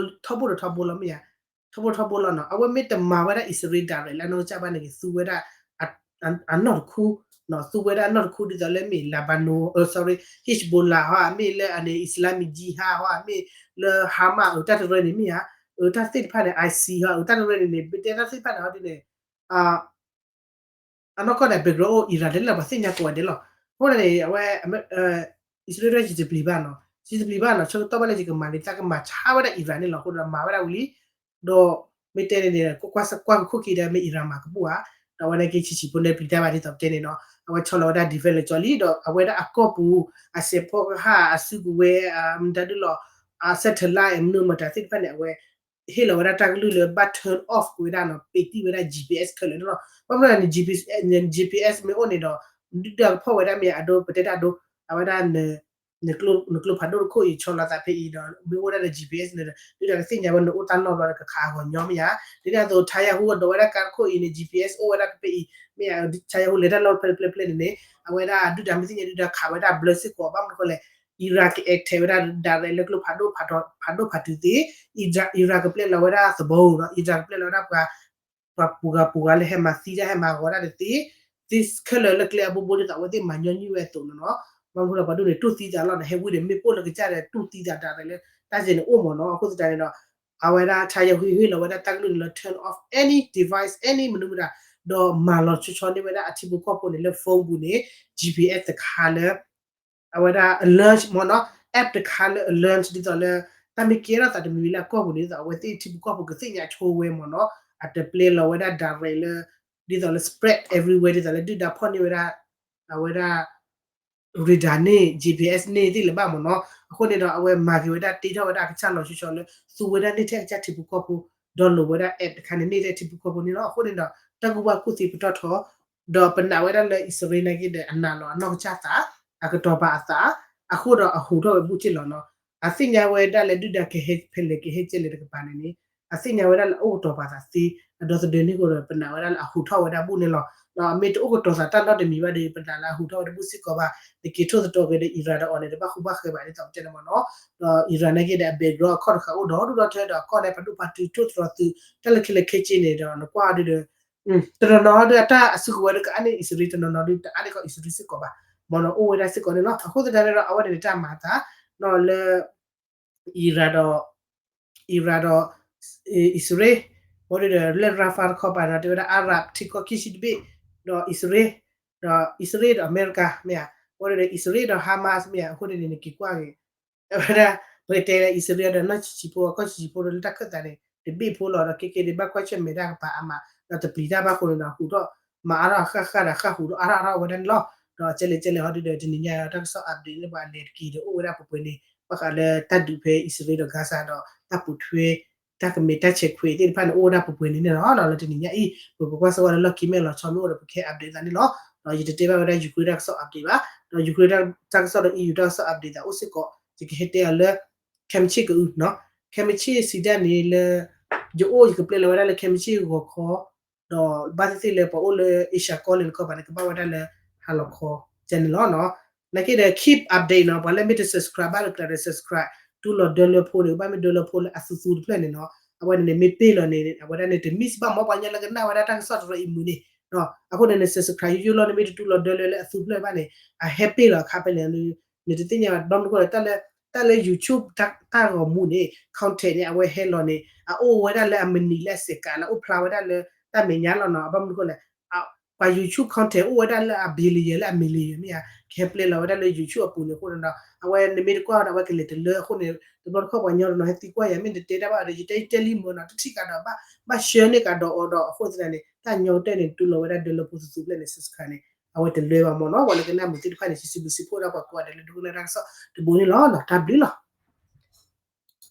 ဘိတထီဘိလီၤ မ့ၢ်ဧါ, ထီဘိတထီဘိလီၤနီၤ. အဝဲမ့ၢ်တမၤဝဲဒၣ်အံၣ်စရ့လး direct လၢအနီၢ်ကစၢ်ဘၣ်န့ၣ်ဂ့ၤ သူဝဲဒၣ် အနီၢ်တခူ, သူဝဲဒၣ်အနီၢ်တခူ ဒ်သိးလၢမ့ၢ် Lebanon, sorry, Hezbollah ဟီ မ့ၢ်လၢအန့ၣ် Islamic Jihad ဟီ မ့ၢ်လၢ Hamas အတၢ်တရၢန့ၣ်မ့ၢ်ဧါ, အတၢ်သ့ၣ်တဖၣ်န့ၣ် ISIS ဟီ အတၢ်တရၢန့ၣ်န့ၣ် ပတဲတၢ်သ့ၣ်တဖၣ်န့ၣ် ဟီဒ်န့ၣ် အနီၢ်ကီၢ်န့ၣ် background အိၣ် Iran ဒ်လဲၣ် ပှၤသ့ၣ်ညါကိးဂၤဒဲးလီၤ. အဃိန့ၣ် အဝဲ အံၣ်စရ့လး ယတပျံၤဘၣ်နီၤ, ယတပျံၤဘၣ်နီၤ ဆၢကတီၢ်ဘၣ်လၢယကမၤန့ၣ် သးကမၤဆါဝဲဒၣ် Iran န့ၣ်လီၤ. အဃိဒီးမၤဝဲဒၣ်ဝံၤလံ, ဒီးမ့ၢ်တဲန့ၣ်န့ၣ် ကွၢ်ကွၢ်ကွၢ်ကခိၣ်က့ၤဒီး မ့ၢ် Iran မၤကဘူၣ်ဧါ, ဒီးအဝဲန့ၣ်က့ၤဆံးဆံးဖိန့ၣ်ပျံၤတၢ်ဘၣ်ဒ်သိးပတဲန့ၣ်နီၤ, အဝဲဆီလီၤဝဲဒၣ် defense လၢကၠီလံ, ဒီးအဝဲဒၣ်အကီၢ်ပူၤ အစဲးဖီကဟၣ် အစုကဝဲၤ မတၤဒ်လီၤ အ satellite မနုၤမတၤသ့ၣ်တဖၣ်န့ၣ် အဝဲ ဟ့ၣ်လီၤဝဲဒၣ်တၢ်ကလုၢ်လၢဘၣ် turn off ဝဲဒၣ်နီၤ, ပ့ၤတံၢ်ဝဲဒၣ် GPS ခဲလၢာ်န့ၣ်လီၤ. ဘၣ်မနုၤန့ၣ် GPS မ့ၢ်အိၣ်န့ၣ်ဒီး ဒုၣ်ဒါကဖီၣ်ဝဲဒၣ်မ့ၢ်အဒိ ပတဲတၢ်ဒိ အဝဲဒၣ် နကျိဖးဒိၣ်တခိၣ်အံၤဆီလီၤသးဖဲအံၤဒီး မ့ၢ်အိၣ်ဝဲဒၣ်ဒီး GPS န့ၣ်ဒီး ဒုၣ်ဒါကသ့ၣ်ညါဝဲနအိၣ်တၢ်လီၢ်ဘျီဒီးကခးအဂီၢ်ညီမ့ၢ်ဧါ. ဒ်န့ၣ်အသိး ထါယၤဟူအဒိးဝဲဒၣ်ကါတခိၣ်အံၤန့ၣ် GPS အိၣ်ဝဲဒၣ်ဖဲအံၤ မ့ၢ်ဧါ, ထါယၤဟူလဲၤတၢ်လီၢ်ဖဲလဲၣ်ဖဲလဲၣ်န့ၣ်န့ၣ် အဝဲဒၣ်ဒုၣ်ဒါမ့ၢ်သ့ၣ်ညါဒုၣ်ဒါခးဝဲဒၣ်ဘျၢစ့ၢ်ကီး ဘၣ်မနုၤဃိလဲၣ် Iran က attack ဝဲဒၣ် direct လၢကျိဖးဒိၣ်ဖးဒိၣ်ဖးတုးသ့, Iran ကပျဲလီၤဝဲဒၣ်သဘီနီၤ, Iran ကပျဲလီၤဝဲဒၣ်ပှၤ ပှၤပူၤဂၤပူၤဂၤလၢဟဲမၤသံတၢ်ဟဲမၤဂီၤတၢ်တသ့, သ့ခဲလၢာ်လၢကျဲအဘိဘိဒ်သိးအဝဲသ့ၣ်မၤညီနုၢ်ဝဲအသိးန့ၣ်နီၤ. ဘၣ်မနုၤလၢပှၤဒိၣ်န့ၣ် တူၢ်သံသးလီၤန့ၣ် ဟဲဝံၤဒီးမ့ၣ်ပိၢ်လၢကစၢ်ဒီးတူၢ်သံသး direct လၢတၢ်စဲန့ၣ်အိၣ်မ့ၢ်နီၤ. အဃိသတးန့ၣ်ဒီး အဝဲဒၣ်ထါယၤဟူဟ့ၣ်လီၤဝဲဒၣ်တၢ်ကလုၢ်န့ၣ်လီၤ turn off any device any မနုၤမတၤ ဒီးမၤလီၤဆီဆီန့ၢ်ဝဲဒၣ်အထံဖိကီၢ်ဖိန့ၣ်လၢ phone ပူၤန့ၣ် GPS တခါလၢ အဝဲဒၣ် alert မ့ၢ်နီၤ, app တခါလၢ alert ဒ်သိးလၢ တၢ်မ့ၢ်ကဲထီၣ်သးတမံၤမံၤလၢအကီၢ်ပူၤန့ၣ် ဒ်သိးအဝဲသ့ၣ်ထံဖိကီၢ်ဖိကသ့ၣ်ညါဆိဝဲမ့ၢ်နီၤ, အတပျဲလီၤဝဲဒၣ် direct လၢ ဒ်သိးလၢ spread everywhere ဒ်သိးလၢဒုၣ်ဒါဖီၣ်န့ၢ်ဝဲဒၣ် အဝဲဒၣ် radar န့ၣ် GPS န့ၣ်သ့ၣ်လၢၤဘၣ်မ့ၢ်နီၤ. အဃိန့ၣ်ဒီး အဝဲမၤက့ၤဝဲဒၣ်တ့ထီၣ်ဝဲဒၣ်အကစၢ်လီၤဆီဆီလၢ သူဝဲဒၣ်န့ၢ်ထဲအကစၢ်ထံဖိကီၢ်ဖိ, download ဝဲဒၣ် app တခါန့ၣ် န့ၢ်ထဲထံဖိကီၢ်ဖိန့ၣ်လီၤ. အဃိန့ၣ်ဒီး တၢ်ကူၣ်ဘၣ်ကူၣ်သ့ပတီၢ်ထီ ဒီးပနာ်ဝဲဒၣ်လၢအံၣ်စရ့လးနာ်က့ဒီး အနာ်လီၤအနီၢ်ကစၢ်သး, အကတီၤပာ်အသး, အဃိဒီးအဟူးထီၣ်ဝဲဘူးက့ၢ်လီၤနီၤ. အသ့ၣ်ညါဝဲဒၣ်လၢဒုၣ်ဒါကဟဲဖဲလဲၣ်ကဟဲကဲလဲၣ်တကပၤန့ၣ်န့ၣ် အသ့ၣ်ညါဝဲဒၣ်လၢအအိၣ်ကတီၤပာ်သးသ့, အဒီသဒၢန့ၣ်အဃိဒီး ပနာ်ဝဲဒၣ်လၢအဟူးထီၣ်ဝဲဒၣ်ဘူးန့ၣ်လီၤ. ဒီးမ့ၢ်တအိၣ်ကတီၤသးတၢ်နီတမံၤဘၣ်ဒီး ပနာ်လၢအဟူးထီၣ်ဝဲဒၣ်ဘူးစ့ၢ်ကီးဘၣ်, နက့ၤထိၣ်သတြီၤက့ၤဒီး Iran ဒီးအီၤန့ၣ် တဘၣ်ဃူဘၣ်ဃဲဘၣ်ဒ်သိးပတဲန့ၣ်မ့ၢ်နီၤ. ဒီး Iran နာ်က့ဒီး အ background အခီၣ်တဃာ်အိၣ်ဒီးဒိၣ်ဒီထၢဒီး အခီၣ်န့ၣ် ပှၤဒိၣ်ပှၤတုၤထိၣ်သတြီၤသုး တၢ်လၢခဲလၢာ်ခဲဆ့န့ၣ်ဒီး နကွၢ်အီၤဒ်ဒီး တနီၤနီၤဒ်အတၢ်အစုကဝဲၤဒီးကအါန့ၢ်အံၣ်စရ့လး တနီၤနီၤဒ်တအါန့ၢ်ကီးအံၣ်စရ့လး စ့ၢ်ကီးဘၣ်, မ့ၢ်နီၤ အိၣ်ဝဲဒၣ်စ့ၢ်ကီးန့ၣ်လီၤ. အဃိသတးန့ၣ်ဒီး အဝဲန့ၣ်တၢ်မၤအသး နီၤလၢ Iran ဒီး Iran ဒီး အံၣ်စရ့လး အဃိန့ၣ်ဒီး လၢ Rafah တခီပၤဒီး တဲဝဲဒၣ် Arab ထံကီၢ်ခံဆံတဘ့ၣ် ဒီးအံၣ်စရ့လး ဒီးအံၣ်စရ့လးဒီးအမဲရကၤ မ့ၢ်ဧါ, အဃိန့ၣ်ဒီး အံၣ်စရ့လးဒီး Hamas မ့ၢ်ဧါ, အဃိန့ၣ်န့ၣ် နက့ၤကွၢ်က့ၤ အဝဲဒၣ် ပကတဲလၢအံၣ်စရ့လးဒီး နီၢ်ဆံးဆံးဖိ ကီၢ်ဆံးဆံးဖိဒီး လၢတၢ်ခၢၣ်သးန့ၣ် တဘ့ၣ်ဖိလီၤ. ဒီးခဲကဲန့ၣ် ဘၣ်ကွၢ်ဆၢၣ်မဲာ်တၢ်ကပၤအါမး ဒီးတပျံၤတၢ်ဘၣ်အဃိန့ၣ်ဒီး ဟူးထီၣ်မၤအါထီၣ်အဃၣ်ဃၣ်ဒီး ဃၣ်ဟူးထီၣ်အါထီၣ်အါထီၣ်ဝဲဒၣ်န့ၣ်လီၤ. ဒီးကဲလဲၣ်ကဲလဲၣ်ဟီဒ်ဒီး တနံၤညါတၢ်ကစီၣ် update လၢပှၤလဲၤတက့ၢ်ဒီး အိၣ်ဝဲဒၣ်ပှဲၤပှဲၤန့ၣ် ဘၣ်ဃးလၢတၢ်ဒုးဖဲအံၣ်စရ့လးဒီး Gaza ဒီး တၢ်ပိာ်ထွဲ တၢ်ကမဲာ်တၢ်ဆဲးခွဲးသ့ၣ်တဖၣ်န့ၣ် အိၣ်ဝဲဒၣ်ပှဲၤပှဲၤန့ၣ်န့ၣ်လီၤ. လၢတနံၤညါအံၤ ပကကွၢ်စၢၤဝဲလၢလီၢ်ခံမ့ၢ်လီၤဆီမ့ၢ်အိၣ်ဒီး ပကဟဲ update သးန့ၣ်လီၤ. ဒီးယတတဲဘၣ်ဝဲဒၣ် Ukraine တၢ်ကစီၣ် update ဘၣ်, ဒီး Ukraine တၢ်ကစီၣ်ဒီး EU တၢ်ကစီၣ် update သးအိၣ်စ့ၢ်ကီး ယကဟဲတဲအီၤလၢ က ခဲမုၢ်ဆ့ၣ်ကအုနီၤ, ခဲမုၢ်ဆ့ၣ်စံးဒၣ်န့ၣ်လၢ ယအိၣ်ယကပျဲလီၤဝဲဒၣ်လၢခဲမုၢ်ဆ့ၣ်ဂီၤခီ, ဒီးဘၣ်သ့ၣ်သ့ၣ်လၢပှၤအိၣ်လၢ Asia ကီၢ်လဲၤတကီၢ်ဘၣ်န့ၣ် ကဘၣ်ဝဲဒၣ်လၢ ဟါလီၤခီ ကန့ၣ်လီၤနီၤ. နာ်က့ဒီး keep update နီၤ, ပှၤလၢမ့ၢ်တ subscribe ဘၣ်ဒီးကျါဒီး subscribe တူၢ်လိာ်ဒၢလၢဖိန့ၣ် ကဘၣ်မ့ၢ်ဒၢလၢဖိလၢအသူသူတဖျၢၣ်န့ၣ်နီၤ, အဝဲန့ၣ်န့ၣ် မ့ၢ်ပ့ၢ်လီၤန့ၣ် အဝဲဒၣ်န့ၣ် တ miss ဘၣ်မ့ၢ်ပှၤကညီလၢကနၣ်ဝဲဒၣ်တၢ်ကစီၣ်တရီအံၤမုၢ်န့ၣ်, အဃိန့ၣ်န့ၣ် subscribe ယိယိလီၤ, နမ့ၢ်တတူၢ်လိာ်ဒၢလၢလၢအသူဖျၢၣ်ဘၣ်န့ၣ် အဟဲပ့ၢ်လီၤအခါဖဲလဲၣ်, နတသ့ၣ်ညါဘၣ် ဘၣ်မနုၤဃိလဲၣ် တၢ်လၢ တၢ်လၢ YouTube တၢ်ဂီၤမူန့ၣ် content န့ၣ် အဝဲဟဲလီၤန့ၣ် အအိၣ်ဝဲဒၣ်လၢအမံးနံးလၢအစဲးကးလၢအအိၣ်ဖျါဝဲဒၣ်လၢတၢ်မဲာ်ညါလီၤနီၤ, ဘၣ်မနုၤဃိလဲၣ် ပှၤ YouTube content အိၣ်ဝဲဒၣ်လၢအ billion လၢအ million မ့ၢ်ဧါ, ကဟဲပျဲလီၤဝဲဒၣ်လၢ YouTube အပူၤန့ၣ်အဃိန့ၣ်ဒီး အဝဲန့ၣ်မ့ၢ်တကွၢ်ဒီး အဝဲကလဲၤတလၢအဃိန့ၣ် တဘျီတခီၣ်ပှၤကညီတနီၤဟဲသံကွၢ်ယၤ မ့ၢ်နတဲတၢ်ဘၣ်ဒီး ယတဲယတဲလံမုာ်နီၤ, တထံၣ်ကဒီးဘၣ် ဘၣ် share န့ၢ်ကဒီးအီၤဒီး အဃိသတးန့ၣ် တၢ်ညီကတၢၢ်န့ၣ် တူၢ်လိာ်ဝဲဒၣ်ဒၢလၢဖိသူသူဖျၢၣ်န့ၣ် subscribe န့ၣ် အဝဲတလၢဘၣ်မ့ၢ်နီၤ, ပှၤလၢကနၣ်မုာ်သ့ၣ်တဖၣ်န့ၣ် စံးဘျုးစံးဖှိၣ်ဒၣ်ပှၤကိးဂၤဒဲးလၢဒိကနၣ်တၢ်ကစီၣ်တဘိန့ၣ်လီၤနီၤ, တၢ်ဘျုးလီၤ.